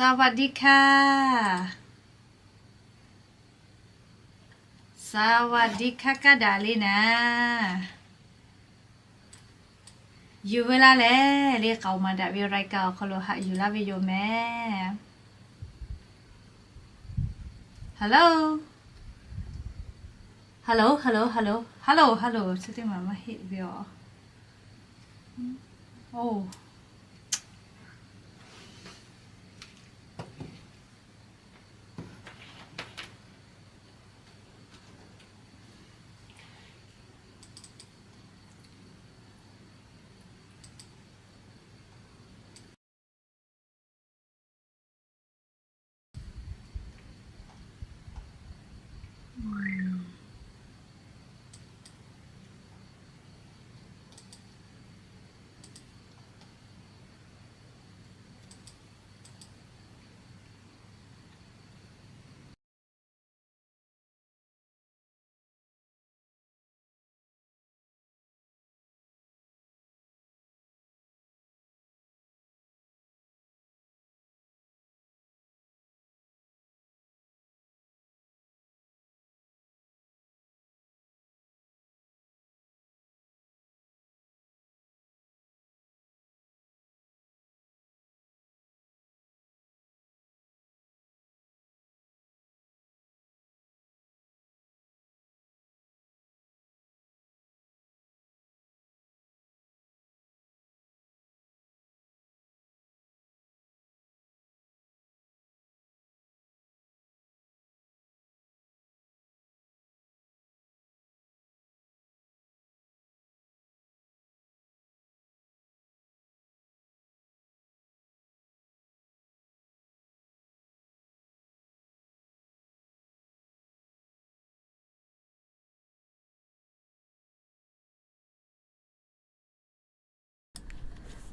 สวัสดีค่ะ สวัสดีค่ะ Kaˇ daꞈ le naˍ. Yuˬ ve laˇ lehˬ le, k'aoˍ maˍ daꞈ ve รายการ awˬ hk'aw lo haꞈ yuˬ laˇ ve yoˬ mehˍ. Hello, hello, hello, hello, hello, hello, chi teˇ maˬ maˇ heˆ ve aˬ. Oˇ.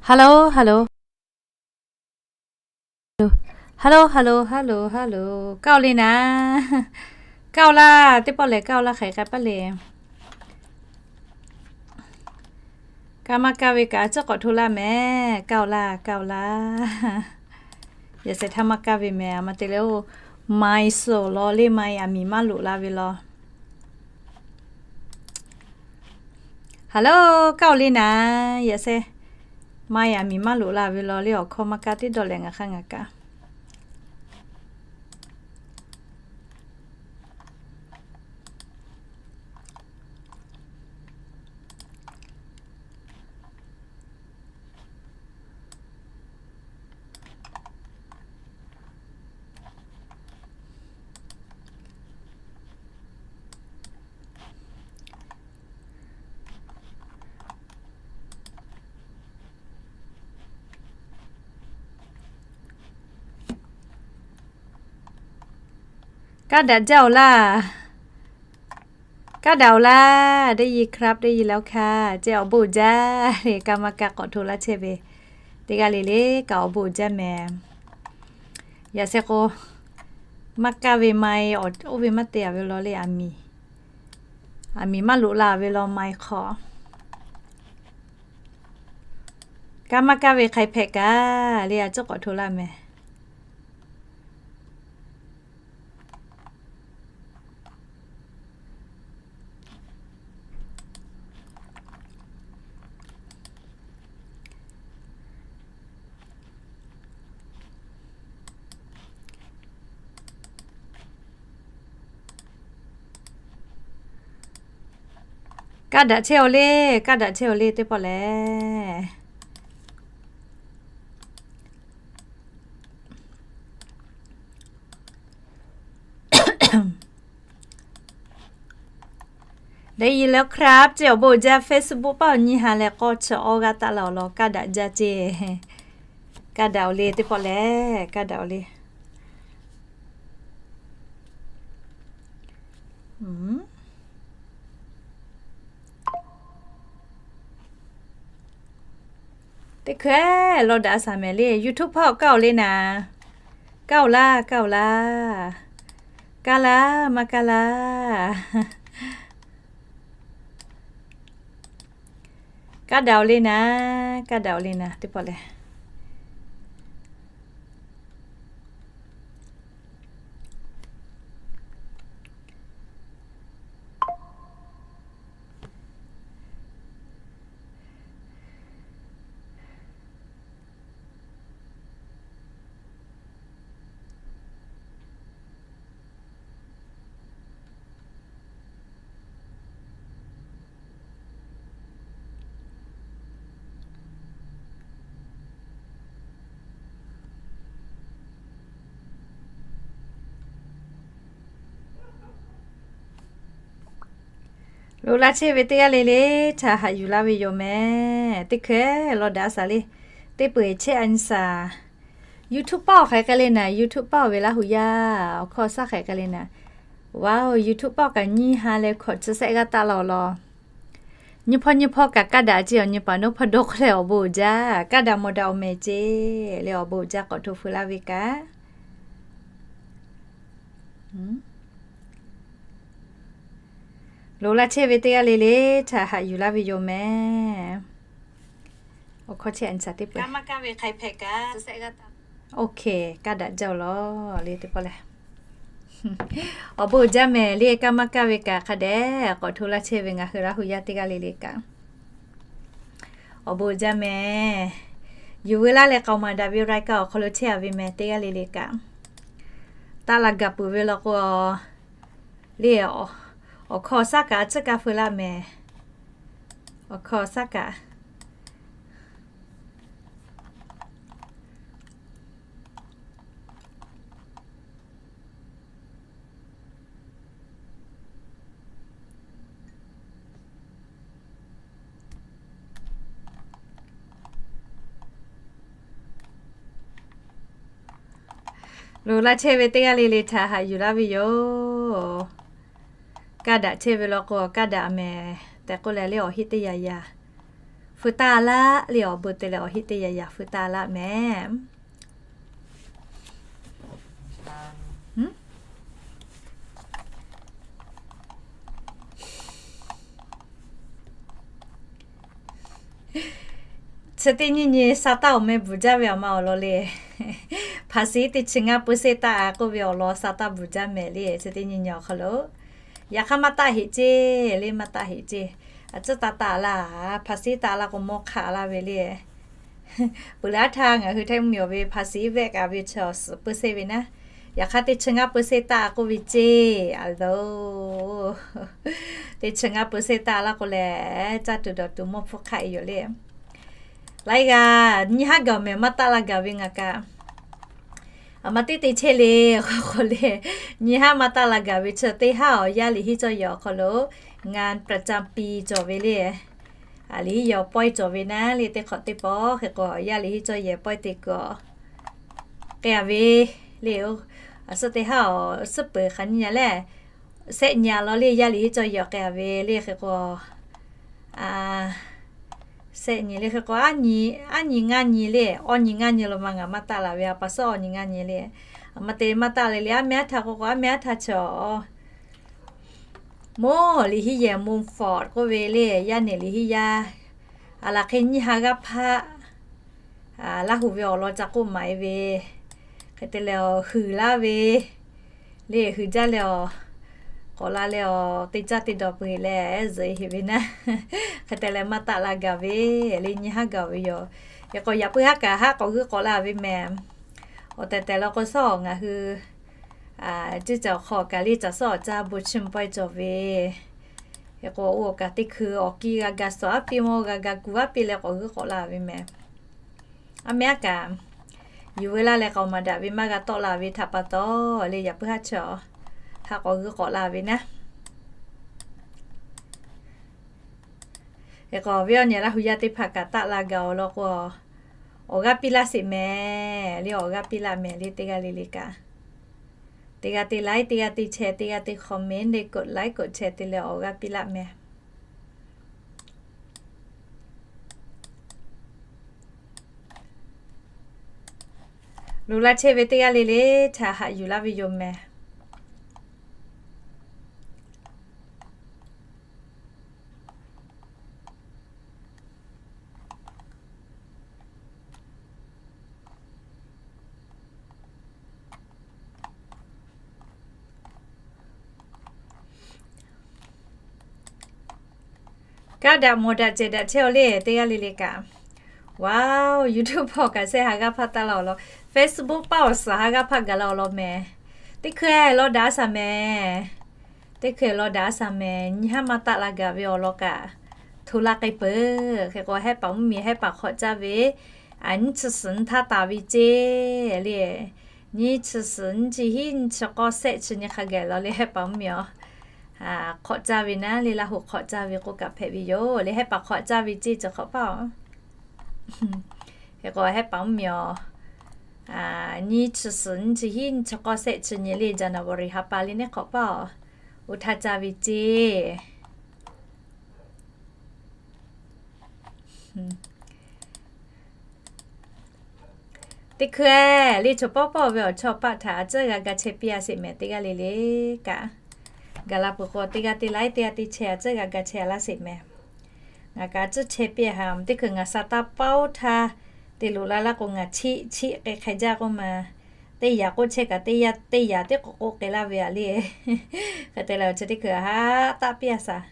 Hello, hello, hello, hello, hello, hello. Kaˇ-oˬ le naˍ. Kaˇ-oˬ laˇ, teˇ pawˆ lehˬ kaˇ-oˬ laˇ, hk'aˬ hk'e k'ai paˇ le. Kaˇ maˇ kaˇ ve kaꞈ a ciˉ k'awꞈ hto laˇ mehˍ. Kaˇ-oˬ laˇ, kaˇ-oˬ laˇ. Yaꞈ sheh htaˇ maˇ kaˇ ve mehˍ, a ma te leh oˇ, ไมค์ suhˍ law le, ไมค์ aˬ miˍ maˇ loꞈ la ve law. Hello, kaˇ-oˬ le naˍ. Yaꞈ sheh ไมค์ aˬ miˍ maˇ loꞈ la ve law le, awˬ hkawˇ maˇ kaˇ, teˇ dawˇ leh ngaˬ hk'aˇ ngaˬ kaꞈ. Kaˇ daꞈ jaˇ-oˬ laˇ. Kaˇ daꞈ-oˬ laˇ, ได้ยินครับ ได้ยินแล้วค่ะ ceˇ awˬ bon jaˇ le. Kaˇ maˇ kaˇ k'awꞈ hto laˇ chehˇ ve. Teˇ g'aˇ le le kaꞈ awˬ bon jaˇ mehˍ. Yaꞈ sheh k'o, maˇ kaˇ ve ไมค์ oˇ ve maˇ te-a ve law le, aˬ miˍ, aˬ miˍ maˇ loꞈ la ve law ไมค์ hk'aw. Kaˇ maˇ kaˇ ve hk'ai hpehꞈ kaꞈ le, a ciˉ k'awꞈ hto laˇ mehˍ. Kaˇ daꞈ chehˇ-oˬ le, kaˇ daꞈ chehˇ-oˬ le teˇ pawˆ lehˬ. ได้ยินแล้วครับ ceˇ awˬ bon jaˇ. Facebook paˇ awˬ nyi ha leh k'awˇ chi awˇ g'aˇ taˆ la awˬ lawn, kaˇ daꞈ jaˇ ceˇ. Kaˇ daꞈ-oˬ le teˇ pawˆ lehˬ, kaˇ daꞈ-oˬ le. Teˇ hkui-eˬ law daꞈ shaˍ mehˍ le. YouTube hpawˇ kaˇ-oˬ le naˍ. Kaˇ-oˬ laˇ, kaˇ-oˬ laˇ. Kaˇ laˇ, maˇ kaˇ laˇ. Kaˇ daꞈ-oˬ le naˍ, kaˇ daꞈ-oˬ le naˍ teˇ pawˆ lehˬ. Loꞈ la chehˇ ve teˇ g'aˇ le le, htaꞈ haꞈ yuˬ laˇ ve yoˬ mehˍ. Teˇ hkui lo daꞈ a shaˍ le. Teˇ peuˬ chehˇ a nyi shaˍ. YouTube paˆ awˬ hk'aˬ hk'e le naˍ, YouTube paˆ awˬ ve laˇ hui yaˇ awˬ hkawˇ shaˉ hk'e hk'e le naˍ. Wow, YouTube paˆ awˬ kaꞈ nyiˇ ha leh hkawꞈ chi shehˆ g'aˇ taˆ la awˬ lawn. Nyiˇ hpawˇ nyiˇ hpawˇ kaꞈ kaˇ daꞈ ce awˬ nyi paˍ nawˉ hpawˇ dawˇ hk'oˆ leh awˬ bon uiˍ jaˇ, kaˇ daꞈ mawˬ daꞈ awˬ mehˍ ce le awˬ bon uiˍ jaˇ k'awꞈ hto feu laˇ ve kaꞈ. Loꞈ la chehˇ ve teˇ g'aˇ le le, htaꞈ haꞈ yuˬ laˇ ve yoˬ mehˍ. Awˬ hkawˇ chehˇ a nyi shaˍ teˇ peuˬ. OK, kaˇ daꞈ jaˇ awˬ lawn le teˇ pawˆ lehˬ. Awˬ bon uiˍ jaˇ mehˍ le, kaˇ maˇ kaˇ ve kaꞈ hk'a dehꞈ k'awꞈ hto laˇ chehˇ ve ngaˬ hui laˇ hui yaˇ teˇ g'aˇ le le kaꞈ. Awˬ bon uiˍ jaˇ mehˍ. Yuˬ veu laˇ leh k'aoˍ maˍ daꞈ ve รายการ awˬ hk'aw lo chehˇ a ve mehˍ teˇ g'aˇ le le kaꞈ. Taˆ la gaˬ peuˬ ve law k'o, le awˬ hkawˇ shaˉ kaꞈ a ciˉ kaˇ feu laˇ mehˍ. Awˬ hkawˇ shaˉ kaꞈ. Loꞈ la chehˇ ve teˇ g'aˇ le le htaꞈ haꞈ yuˬ laˇ ve yoˬ. Kaˇ daꞈ chehˇ ve law k'o, kaˇ daꞈ mehˍ tehꞈ k'oˆ leh le awˬ heˆ teˇ yaꞈ yaꞈ feu taˇ laˇ le awˬ bon te leh awˬ heˆ teˇ yaꞈ yaꞈ feu taˇ laˇ mehˍ. Chi teˇ nyi nyi sa taˇ awˬ meh bvuhˬ jaˇ ve awˬ ma awˬ lawn le. Hpaˍ shiˍ teˇ chi ngaˇ เปอร์เซ็นต์ taˇ a k'oˆ ve awˬ lawn sa taˇ bvuhˬ jaˇ mehˍ le. Chi teˇ nyi nyi awˬ hk'aw lo yaꞈ hk'aˇ maˇ taˆ heꞈ ceˇ le, maˇ taˆ heꞈ ceˇ. A ciˉ taˇ taˆ laˇ, hpaˍ shiˍ taˆ laˇ k'o mawˇ hk'aˆ laˇ ve le. Peuˬ leh aˉ htaˇ ngaˬ hui htaiˇ mvuhˇ miˬ awˬ ve hpaˍ shiˍ vehˆ kaꞈ ve chi awˬ suhˍ เปอร์เซ็นต์ ve naˉ. Yaꞈ hk'aˇ teˇ chi ngaˇ เปอร์เซ็นต์ taˆ a k'oˆ ve ceˇ a lo. Teˇ chi ngaˇ เปอร์เซ็นต์ taˆ laˇ k'o lehˬ, caˇ tuˬ dawˬ tuˬ mawˇ hpfuhˇ hk'aˆ e yoˬ le. Laiˉ g'aˇ nyiˇ haˉ gaˬ awˬ mehˍ maˇ taˆ la gaˬ ve ngaˬ kaꞈ. A ma teˇ te chehˇ le, k'o k'o le, nyiˇ haˉ maˇ taˆ la gaˬ ve chi teˇ haˉ awˬ yaˇ liꞈ henˇ cawˇ yehˬ awˬ hk'aw lo งานประจำปี cawˬ ve le. A liꞈ henˇ yehˬ pawehˇ cawˬ ve naˉ le, teˇ hk'awꞈ teˇ pawˆ hk'e k'o yaˇ liꞈ henˇ cawˇ yehˬ pawehˇ te kuiˬ awˬ k'ai a ve le. A suhˉ teˇ haˉ awˬ suhˉ peuˬ hk'aˬ nyi nyi lehˬ, shehˆ nyi a law le yaˇ liꞈ henˇ cawˇ yehˬ awˬ k'ai a ve le hk'e k'o, shehˆ nyi le hk'e k'o, aˉ nyi ngaˇ nyi le, awˇ nyi ngaˇ nyi lo ma ngaˬ maˇ taˆ la ve, a pa suhˉ awˇ nyi ngaˇ nyi le. A ma te maˇ taˆ le le, aˉ meh aˉ htaˇ k'o k'o aˉ meh aˉ htaˇ chi awˬ Moˉ liꞈ henˇ yehˬ เมืองฟอร์ด k'oˆ ve le, yaˇ nehˬ liꞈ henˇ yaˇ. A laˬ hk'e nyiˇ ha g'aˇ hpaˆ Laˇ hu ve awˬ lawn ca k'oˆ maˍ e ve, hk'e te leh awˬ huiˍ laˇ ve le, huiˍ jaˇ leh awˬ k'awꞈ la leh awˬ te caˇ te dawˬ peuˬ leh zuhꞈ e heꞈ ve naˉ. Hk'e te leh maˇ taˆ la gaˬ ve le, nyi haˉ gaˬ ve yoˬ. Hk'e k'o yaꞈ puiˉ haˉ kaꞈ haˉ k'awꞈ g'euˆ k'awꞈ la ve mehˍ. Awˬ tehˬ tehˬ law k'o, suhˉ awˬ ngaˬ hui ceˇ caˬ awˬ hk'aw kaꞈ le caˬ suhˉ awˬ caˇ bon chiˇ mvuh pawehˇ cawˬ ve, hk'e k'o oˇ kaꞈ teˇ hkui awˬ kiˇ g'a ga suhˍ aˉ piˇ mawˇ g'a ga gu aˉ piˇ leh k'awꞈ g'euˆ k'awꞈ la ve mehˍ. Aˉ meh aˉ kaꞈ yuˬ veu laˇ leh k'aoˍ maˍ daꞈ ve maˇ g'a tawˆ la ve htaꞈ pa taw le, yaꞈ puiˉ haˉ chaw haˉ k'awꞈ g'euˆ k'awꞈ la ve naˉ. Hk'e k'o ve awˬ nyi Laˇ hu yaˇ teˇ hpaˍ kaꞈ taˆ la gaˬ awˬ lawn k'o, awˬ g'aˇ piˇ laˇ sheˍ mehˍ le, awˬ g'aˇ piˇ laˇ mehˍ le, teˇ g'aˇ le le kaꞈ. Teˇ g'aˇ te ไลค์, teˇ g'aˇ te แชร์, teˇ g'aˇ te คอมเมนต์, teˇ กดไลค์ กดแชร์ te leh awˬ g'aˇ piˇ laˇ mehˍ. Loꞈ la chehˇ ve teˇ g'aˇ le le htaꞈ haꞈ yuˬ laˇ ve yoˬ mehˍ. Kaˇ daꞈ mawˬ daꞈ cehˬ daꞈ chehˇ aw le, teˇ g'aˇ le le kaꞈ. Wow, YouTube hpawˇ kaꞈ shehˆ ha g'aˇ hpaˇ taˆ la awˬ lawn, Facebook paˆ awˬ suhˍ ha g'aˇ hpaˇ gaˬ la awˬ lawn mehˍ. Teˇ hkui law daꞈ a shaˍ mehˍ. Teˇ hkui law daꞈ a shaˍ mehˍ. Nyi haˉ maˇ taˆ la gaˬ ve awˬ lawn kaꞈ hto laˇ k'ai peuˬ. Hk'e k'o, hehˉ paˍ mvuhˇmiˬ hehˉ paˍ hk'awꞈ caˇ ve, a nyiˇ chi suhˍ nyiˇ htaˇ taˍ ve ceˇ le. Nyiˇ chi suhˍ nyiˇ chi hiˉ nyiˇ chi k'awˇ shehˆ chi nyi hk'a gaˬ law le, hehˉ paˍ mvuhˇmiˬ awˬ Hk'awꞈ caˇ ve naˉ le, Laˇ huˍ hk'awꞈ caˇ ve k'o kaꞈ hpehꞈ ve yoˬ le. Hehˉ paˍ hk'awꞈ caˇ ve ceˇ cawˬ hk'awꞈ paˇ-oˬ. Hk'e k'o hehˉ paˍ mvuhˇmiˬ awˬ nyiˇ chi suhˍ nyiˇ chi hiˉ nyiˇ chi k'awˇ shehˆ chi nyi le January ha pa le neˉ hk'awꞈ paˇ-oˬ, oˇ htaˇ caˇ ve ceˇ. Teˇ hkui le chaw pawˆ pawˆ ve awˬ chawˇ paˆ htaꞈ a tcuhˉ g'a ga chehˇ piˇ a sheˍ mehˍ teˇ g'aˇ le le kaꞈ. Gaˬ la peuˬ k'o teˇ g'aˇ teˇ laiˉ teˇ g'aˇ teˇ chehˇ a tcuhˉ g'a ga chehˇ a laˇ sheˍ mehˍ. Ngaˬ kaꞈ a tcuhˉ chehˇ piˇ a ha, teˇ hkui ngaˬ sa taˇ paoˉ htaˇ te loꞈ la laˇ k'o ngaˬ chiˆ chiˆ k'ai hk'a jaˇ k'oˆ ma. Teˇ yaꞈ k'oˆ chehˇ kaꞈ teˇ yaꞈ teˇ yaꞈ tiˉ k'awꞈ k'oˆ k'ai laˇ ve a le. Hk'e te leh awˬ chi teˇ hkui haꞈ taˆ piˇ a shaˍ.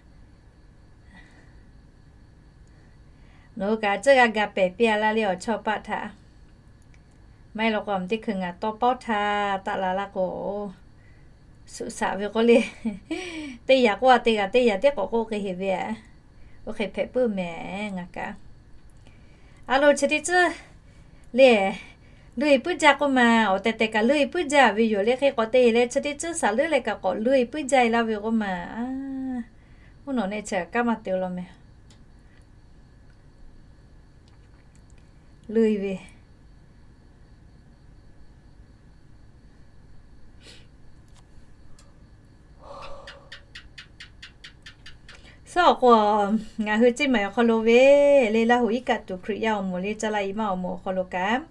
Nawˬ hui kaꞈ tcuhˉ g'a ga pehˬ piˇ a laˇ le awˬ chawˇ paˆ htaꞈ. Maˇ heˆ law k'o, teˇ hkui ngaˬ tawˇ pawˉ htaˇ taˆ la laˇ k'o, suhˍ shaꞈ ve k'oˆ le, teˇ yaꞈ k'oˆ a te g'a teˇ yaꞈ tiˉ k'awꞈ k'oˆ k'ai heˍ ve a. Oˇ hk'e hpehꞈ puiˉ mehˍ ngaˬ kaꞈ. A lo chi teˇ tcuhˉ le, luˇ e puiˉ jaˇ k'oˆ ma, awˬ tehˬ tehˬ kaꞈ luˇ e puiˉ jaˇ ve yoˬ le. Hk'e k'awꞈ te leh chi teˇ tcuhˉ shaˍ leuˉ leh kaꞈ k'awꞈ luˇ e puiˉ jaˇ e laˇ ve k'oˆ ma. Mvuhˇ nawˬ nehˆ chi kaꞈ maˇ te law mehˍ. Luˇ e ve suhˉ awˬ k'o, ngaˬ hui Ceˇ maiˍ awˬ hk'aw lo ve le Laˇ huˍ iˉ kaˆ tuˬ Hkriꞈ yaˇ awˬ moˍ le caˇ la i maˇ awˬ moˍ awˬ hk'aw lo kaꞈ,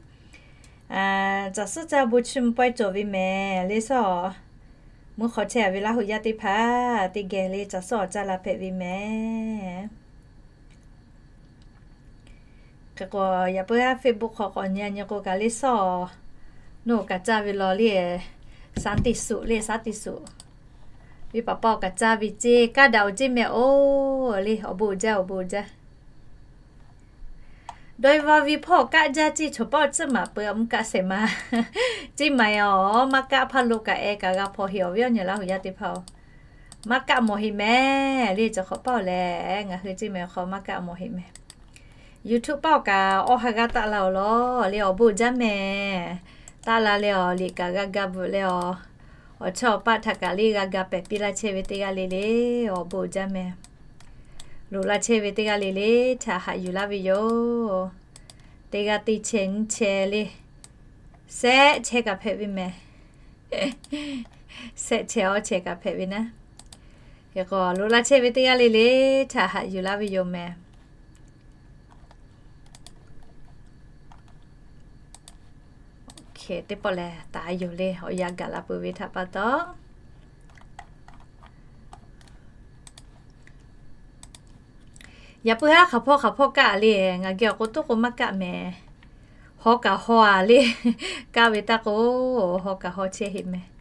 caˬ suhˉ caˇ bon chiˇ mvuh pawehˇ cawˬ ve mehˍ le suhˉ. Mvuhˇ hk'aw chehˇ a ve Laˇ huˍ yaˇ teˇ hpaˍ teˇ geh le caˬ suhˉ awˬ caˇ la hpehꞈ ve mehˍ. Hk'e k'o, yaꞈ puiˉ haˉ Facebook hk'aw k'awꞈ nyi a nyi k'o kaꞈ le suhˉ, nawˬ kaꞈ caˇ ve law le, saˉ teˇ suhˍ le saˉ teˇ suhˍ. Ve paˍ paˇ awˬ kaꞈ caˇ ve ceˇ, kaˇ daꞈ awˬ ceˇ mehˍ oˬ le, awˬ bon jaˇ awˬ bon jaˇ. Dawˇ ve vaˇ ve hpawˇ kaˆ jaˇ ceˇ, chaw paˆ awˬ tcuhˉ maˍ peuˬ a mvuhˇ kaˆ shehˍ ma. Ceˇ maiˍ awˬ maˇ kaˆ hpaˇ lo kaꞈ e kaꞈ g'a hpaw heˍ awˬ viˉ awˬ nyi Laˇ huˍ yaˇ teˇ hpaˍ-oˬ. Maˇ kaˆ mawˬ heˍ mehˍ le, cawˬ hk'awꞈ paˇ-oˬ lehˬ, ngaˬ hui Ceˇ maiˍ awˬ hk'aw maˇ kaˆ mawˬ heˍ mehˍ. YouTube paˇ awˬ kaꞈ awˬ ha g'aˇ taˆ la awˬ lawn le awˬ bon jaˇ mehˍ. Taˆ la leh awˬ liꞈ kaꞈ g'a ga bvuhꞈ leh awˬ, awˬ chawˇ awˬ paˆ htaꞈ kaꞈ le g'a ga pehˬ piˇ laˇ chehˇ ve teˇ g'aˇ le le, awˬ bon jaˇ mehˍ. Loꞈ la chehˇ ve teˇ g'aˇ le le htaꞈ haꞈ yuˬ laˇ ve yoˬ. Teˇ g'aˇ teˇ chehˇ nyiˇ chehˇ le, shehˆ chehˇ kaꞈ hpehꞈ ve mehˍ. Shehˆ chehˇ awˇ chehˇ kaꞈ hpehꞈ ve naˉ. Hk'e k'o loꞈ la chehˇ ve teˇ g'aˇ le le htaꞈ haꞈ yuˬ laˇ ve yoˬ mehˍ. Teˇ pawˆ lehˬ taˍ yoˬ le, awˬ yanˇ gaˬ la peuˬ ve htaꞈ pa taw, yaꞈ puiˉ haˉ hk'aˬ hpawˇ hk'aˬ hpawˇ kaˆ le, ngaˬ geh awˬ k'o toˆ k'o maˇ kaˆ mehˍ. Haw kaꞈ haw a le, kaˆ ve taˇ k'o, haw kaꞈ haw chehˇ heˍ mehˍ.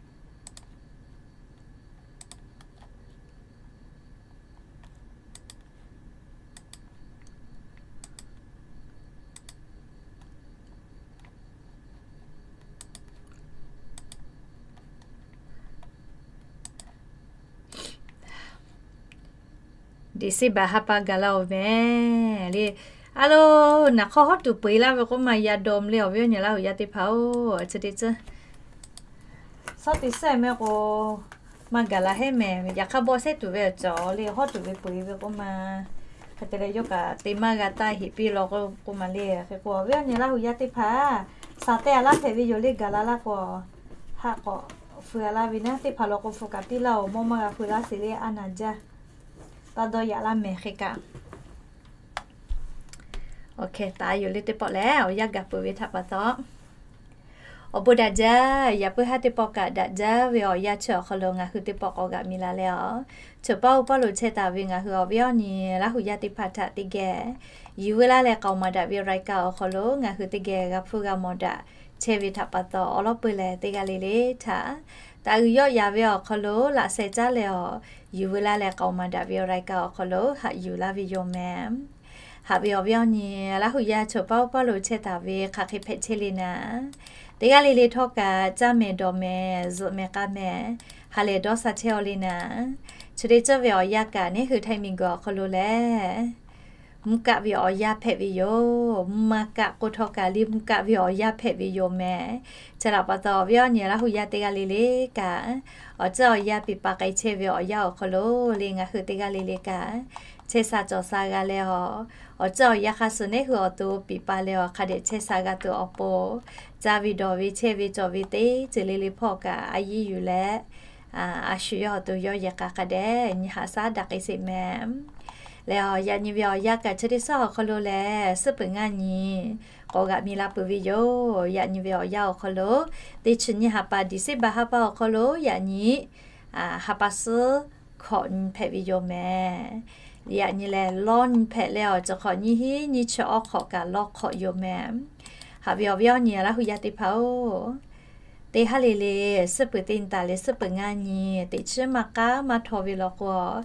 December ha pa gaˬ la-oˬ mehˍ le. A lo, naˬ hk'aw hawˉ tuˬ peu-eˬ laˇ ve k'oˆ ma, ya dawˇ mvuh le awˬ viˉ awˬ nyi Laˇ huˍ yaˇ teˇ hpaˍ-oˬ, chi teˇ tcuhˉ suhˉ teˇ sehˉ mehˍ k'o, maˇ gaˬ la hehˉ mehˍ. Yaꞈ hk'aˇ bawˆ sehˉ tuˬ ve awˬ cawˬ le, hawˉ tuˬ ve peu-eˬ ve k'oˆ ma. Hk'e te leh yawˇ kaꞈ te maˇ g'a taˇ heˍ piˇ law k'oˆ ma le. Hk'e k'o awˬ viˉ awˬ nyi Laˇ huˍ yaˇ teˇ hpaˍ shaˍ tehˬ a laˇ hpehꞈ ve yoˬ le, gaˬ la laˇ k'o, haˆ k'awꞈ feu a laˇ ve naˉ, teˇ hpaˍ law k'o feu kaꞈ piˇ laˇ-oˬ, mawˇ maˇ g'a feu laˇ sheˍ le, a naˬ jaˇ. Taˇ dawˇ yaꞈ laˇ mehˍ hk'e kaꞈ. Awˬ hk'e taˍ yoˬ le teˇ pawˆ lehˬ, awˬ yanˇ gaˬ peuˬ ve htaꞈ pa taw, awˬ bon daꞈ jaˇ. Yaꞈ puiˉ haˉ teˇ pawˆ kaꞈ daꞈ jaˇ ve awˬ yanˇ chi awˬ hk'aw lo ngaˬ hui teˇ pawˆ k'awꞈ g'aꞈ mi la leh a, chaw paˇ oˇ paˇ lo chehˇ taˍ ve ngaˬ hui awˬ viˉ awˬ nyi Laˇ huˍ yaˇ teˇ hpaˍ htaꞈ teˇ geh yuˬ veu laˇ leh k'aoˍ maˍ daꞈ ve รายการ awˬ hk'aw lo ngaˬ hui teˇ geh g'a hpuˇ g'a mawˬ daꞈ chehˇ ve htaꞈ pa taw, awˬ lawn peuˬ lehˬ teˇ g'aˇ le le htaꞈ taˍ uiˍ yawˆ yaˍ ve awˬ hk'aw lo laꞈ sheh caˉ leh awˬ, yuˬ veu laˇ leh k'aoˍ maˍ daꞈ ve รายการ awˬ hk'aw lo haꞈ yuˬ laˇ ve yoˬ mehˍ. Haꞈ ve awˬ viˉ awˬ nyi Laˇ huˍ yaˇ chaw paˇ oˇ paˇ lo chehˇ taˍ ve hk'aˬ hk'e hpehꞈ chehˇ le naˉ, teˇ g'aˇ le le htawˇ kaꞈ caˇ mehˍ dawˬ mehˍ zuhꞈ mehˍ k'a mehˍ, ha lehˬ dawˇ sha chehˇ-aw le naˉ, chi teˇ ceuˬ ve awˬ yanˇ kaꞈ neˉ hui htaiˇ miˬ guiˬ awˬ hk'aw lo lehˬ mvuhˇ kaˆ ve awˬ yanˇ hpehꞈ ve yoˬ. Mvuhˇ maˇ kaˆ k'oˆ htawˇ kaꞈ le mvuhˇ kaˆ ve awˬ yanˇ hpehꞈ ve yoˬ mehˍ. Chi htaꞈ pa taw, awˬ viˉ awˬ nyi Laˇ hu yaˇ teˇ g'aˇ le le kaꞈ, awˬ tcuhˉ awˬ yanˇ piˍ pa k'ai chehˇ ve awˬ yanˇ awˬ hk'aw lo le ngaˬ hui teˇ g'aˇ le le kaꞈ, chehˇ sha cawˬ sha g'a leh awˬ, awˬ tcuhˉ awˬ yanˇ hk'a suh neˉ hui awˬ to piˍ pa leh awˬ hk'a dehꞈ chehˇ sha g'a tuˬ awˬ pon, caˇ ve dawˬ ve chehˇ ve cawˬ ve teˇ ceuˬ le le hpawˇ kaꞈ a yiˇ yuˬ leh, a shu yawˇ awˬ to yawˇ yehˬ k'a hk'a dehꞈ nyi haꞈ shaˉ daꞈ k'ai sheˍ mehˍ. Leh awˬ yaꞈ nyi ve awˬ yanˇ kaꞈ chi teˇ suhˉ awˬ hk'aw lo lehˬ, suhˉ peuˬ ngaˇ nyi k'awꞈ g'aꞈ mi la peuˬ ve yoˬ. Yaꞈ nyi ve awˬ yanˇ awˬ hk'aw lo, teˇ chi nyi ha pa December ha pa awˬ hk'aw lo yaꞈ nyi ha pa suhˉ hkawꞈ nyi hpehꞈ ve yoˬ mehˍ. Yaꞈ nyi lehˬ, lawˇ nyi hpehꞈ leh awˬ ceuˬ hk'awꞈ nyiˇ hinˉ nyiˇ chi awˇ hk'awꞈ kaꞈ lawˇ hk'awꞈ yoˬ mehˍ. Haꞈ ve awˬ viˉ awˬ nyi Laˇ hu yaˇ teˇ hpaˍ-oˬ, teˇ haˉ le le suhˉ peuˬ teˇ nyi taˍ leh suhˉ peuˬ ngaˇ nyi teꞈ chiˉ maˇ k'aˉ maˇ htaw ve law k'o,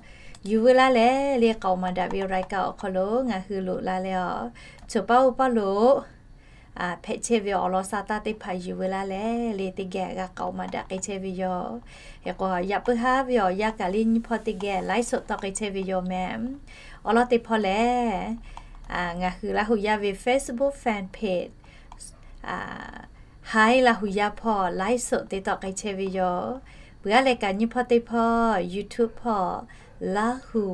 yuˬ veu laˇ leh le k'aoˍ maˍ daꞈ ve raiˍ kaꞈ awˬ hk'aw lo ngaˬ hui loꞈ la leh awˬ, choˬ paˉ oˇ paˇ lo hpehꞈ chehˇ ve awˬ lawn sa taˇ teˇ hpaˍ yuˬ veu laˇ leh le teˇ geh g'a k'aoˍ maˍ daꞈ k'ai chehˇ ve yoˬ. Hk'e k'o, yaꞈ puiˉ haˉ ve awˬ yanˇ kaꞈ le nyiˇ hpawˇ teˇ geh ไลฟ์สด tawˆ k'ai chehˇ ve yoˬ mehˍ. Awˬ lawn teˇ hpawˇ lehˬ, ngaˬ hui Laˇ hu yaˇ ve Facebook fan page Hi Laˇ hu yaˇ hpawˇ ไลฟ์สด te tawˆ k'ai chehˇ ve yoˬ. Peuˬ aˉ leh kaꞈ nyiˇ hpawˇ teˇ hpawˇ YouTube hpawˇ Laˇ hu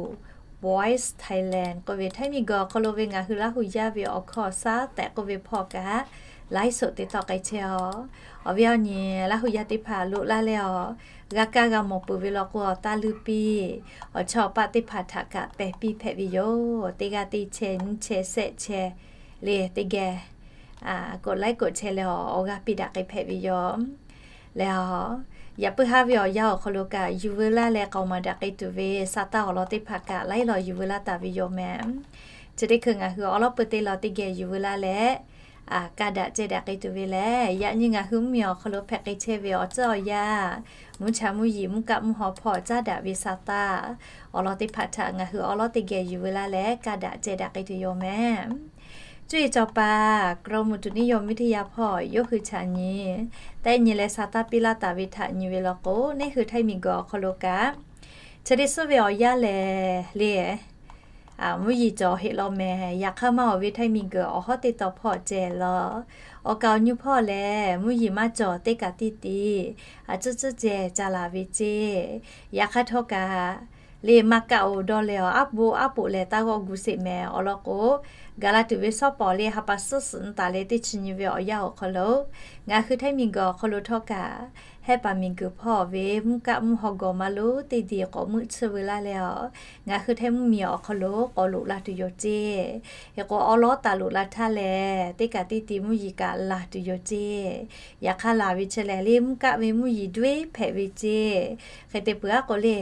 Voice Thailand k'oˆ ve htaiˇ miˬ guiˬ awˬ hk'aw lo ve ngaˬ hui Laˇ hu yaˇ ve awˬ hkawˇ shaˉ tehꞈ k'oˆ ve hpawˇ kaꞈ ไลฟ์สด te tawˆ k'ai chehˇ-oˬ. Awˬ viˉ awˬ nyi Laˇ hu yaˇ teˇ hpaˍ loꞈ la leh awˬ, g'a kaˇ g'a mawˬ peuˬ ve law k'o, awˬ taˇ luˇ piˇ, awˬ chawˇ awˬ paˆ teˇ hpaˍ htaꞈ kaꞈ pehˬ piˇ hpehꞈ ve yoˬ. Teˇ g'aˇ teˇ chehˇ nyiˇ chehˇ shehˆ chehˇ le teˇ geh กดไลค์ กดแชร์ leh awˬ, awˬ g'aˇ piˇ daꞈ k'ai hpehꞈ ve yoˬ. Leh awˬ, yaꞈ puiˉ haˉ ve awˬ yanˇ awˬ hk'aw lo kaꞈ yuˬ veu laˇ leh k'aoˍ maˍ daꞈ k'ai tuˬ ve sa taˇ awˬ lawn teˇ hpaˍ kaꞈ laiˉ law yuˬ veu laˇ taˍ ve yoˬ mehˍ. Chi teˇ hkui ngaˬ hui awˬ lawˉ peu teˇ lawn teˇ geh yuˬ veu laˇ leh, kaˇ daꞈ ceh daꞈ k'ai tuˬ ve lehˬ, yaꞈ nyi ngaˬ hui mvuhˇ miˬ awˬ hk'aw lo hpehꞈ k'ai chehˇ ve awˬ tcuhˉ awˬ yanˇ, mvuhˇ cha mvuhˇ yeˬ mvuhˇ kaˆ mvuhˇ haw hpawˇ caˉ daꞈ ve sa taˇ awˬ lawn teˇ hpaˍ htaꞈ ngaˬ hui awˬ lawˉ teˇ geh yuˬ veu laˇ leh kaˇ daꞈ ceh daꞈ k'ai tuˬ yoˬ mehˍ. Cuˇ yiˍ cawˬ paˍ กรมอุตุนิยมวิทยา hpawˇ yawˇ hui chaꞈ nyi tehˆ nyi leh sa taˇ piˇ laˇ taˍ ve htaꞈ nyi ve law k'o, neˉ hui htaiˇ miˬ guiˬ awˬ hk'aw lo kaꞈ, chi teˇ suhˉ ve awˬ yanˇ lehˬ le, mvuhˇ yeˬ cawˬ heˆ law mehˍ. Yaꞈ hk'aˇ maˇ awˬ ve htaiˇ miˬ guiˬ awˬ hawˉ teˇ taw hpawˇ ceh law, awˬ kaˍ awˬ nyu hpawˇ lehˬ mvuhˇ yeˬ maˇ cawˬ teˇ kaꞈ tiˇ tiˇ, a cuhˇ cuhˇ ceh ca laˬ ve ceˇ. Yaꞈ hk'aˇ htawˇ kaꞈ le maˇ kaˆ-oˬ dawˇ leh awˬ, aˉ poˆ aˉ poˆ lehˬ taˇ g'awˆ gu sheˍ mehˍ. Awˬ lawn k'o, gaˬ la tuˬ ve shawˉ pawˍ le ha pa suhˉ suhˍ nyi taˍ leh teˇ chi nyi ve awˬ yanˇ awˬ hk'aw lo, ngaˬ hui htaiˇ miˬ guiˬ awˬ hk'aw lo htawˇ kaꞈ, hehˆ paˍ miˬ guiˬ hpawˇ ve mvuhˇ kaˆ mvuhˇ haw gawˬ maˇ lonˉ teˇ diˬ k'awꞈ meuˆ tsuhˇ veu laˇ leh awˬ, ngaˬ hui htaiˇ mvuhˇ miˬ awˬ hk'aw lo k'awꞈ loꞈ la tuˬ yoˬ ceˇ. Hk'e k'o, awˉ lawˉ taˍ loꞈ la htaˇ lehˬ, teˇ kaꞈ teˇ tiˇ mvuhˇ yeˬ kaꞈ laˬ tuˬ yoˬ ceˇ. Yaꞈ hk'aˇ laˬ ve chi lehˬ le mvuhˇ kaˆ ve mvuhˇ yeˬ duiˉ hpehꞈ ve ceˇ. Hk'e te peuˬ aˉ k'o le,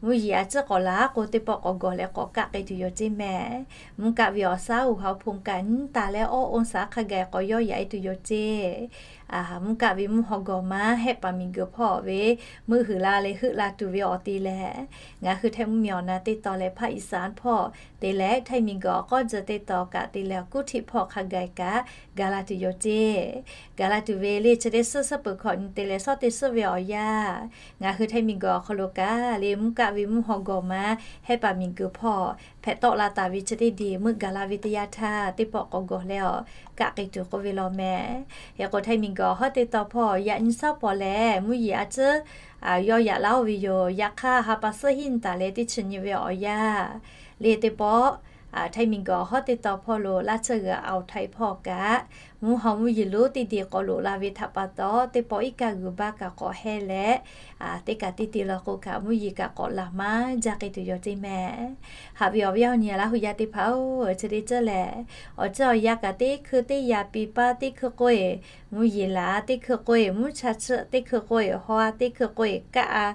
mvuhˇ yeˬ a ciˉ k'awꞈ laˬ k'o, teˇ pawˆ k'awꞈ gawˬ leh k'awꞈ kaˆ k'ai tuˬ yoˬ ceˇ mehˍ. Mvuhˇ kaˆ ve awˬ shaˉ uˬ ha hpu kaꞈ nyiˉ taˍ leh awˉ oˇ shaˍ hk'a gaˬ k'awꞈ yawˇ yaꞈ e tuˬ yoˬ ceˇ. Mvuhˇ kaˆ ve mvuhˇ haw gawˬ maˇ hehˆ paˍ miˬ guiˬ hpawˇ ve meuˆ huiˍ la leh heuˆ la tuˬ ve awˬ te lehˬ, ngaˬ hui htaiˇ mvuhˇ miˬ awˬ na teˇ taw leh ภาคอีสาน hpawˇ te leh htaiˇ miˬ guiˬ awˬ k'awˇ jeh teˇ taw kaꞈ te leh กรุงเทพ hpawˇ hk'a gaˬ kaꞈ gaˬ la tuˬ yoˬ ceˇ. Gaˬ la tuˬ ve le chi teˇ suhˉ suhˉ peuˬ hkawꞈ nyi te leh shawˉ teˇ suhˉ ve awˬ yanˇ, ngaˬ hui htaiˇ miˬ guiˬ awˬ hk'aw lo kaꞈ le mvuhˇ kaˆ ve mvuhˇ haw gawˬ maˇ hehˆ paˍ miˬ guiˬ hpawˇ hpehꞈ tawˆ la taˍ ve chi teˇ diˬ meuˆ gaˬ la ve teˇ yanˇ htaˇ, teˇ pawˆ k'awꞈ gawˬ leh awˬ kaˆ k'ai tuˬ k'oˆ ve law mehˍ. Hk'e k'o, htaiˇ miˬ guiˬ awˬ hawˉ teˇ taw hpawˇ yaꞈ nyi shawˉ pawˍ lehˬ mvuhˇ yeˬ a ciˉ yawˇ yaꞈ laˇ-oˆ ve yoˬ. Yaꞈ hk'aˇ ha pa suhˉ hiˉ nyi taˍ leh teˇ chi nyi ve awˬ yanˇ le teˇ pawˆ htaiˇ miˬ guiˬ awˬ hawˉ teˇ taw hpawˇ lo laˇ tsuhˇ g'uiˬ awˬ htaiˍ hpawˇ kaꞈ, mvuhˇ haw mvuhˇ yeˬ lonˉ teˇ diˬ k'awꞈ loꞈ la ve htaꞈ pa taw, teˇ pawˆ iˉ kaˆ g'uiˬ baˇ kaꞈ k'awꞈ heh leh, teˇ kaꞈ teˇ te law k'o kaꞈ mvuhˇ yeˬ kaꞈ k'awꞈ laˬ maˇ jaˇ k'ai tuˬ yoˬ ceˇ mehˍ. Haꞈ ve awˬ viˉ awˬ nyi Laˇ hu yaˇ teˇ hpaˍ-oˬ, chi teˇ ceuˬ lehˬ, awˬ ceuˬ awˬ yanˇ kaꞈ teˇ hkui teˇ yaꞈ piˍ pa teˇ hkui k'oˆ-e mvuhˇ yeˬ laˬ, teˇ hkui k'oˆ-e mvuhˇ cha tsuhˆ, teˇ hkui k'oˆ-e haw-a, teˇ hkui k'oˆ-e kaˆ-a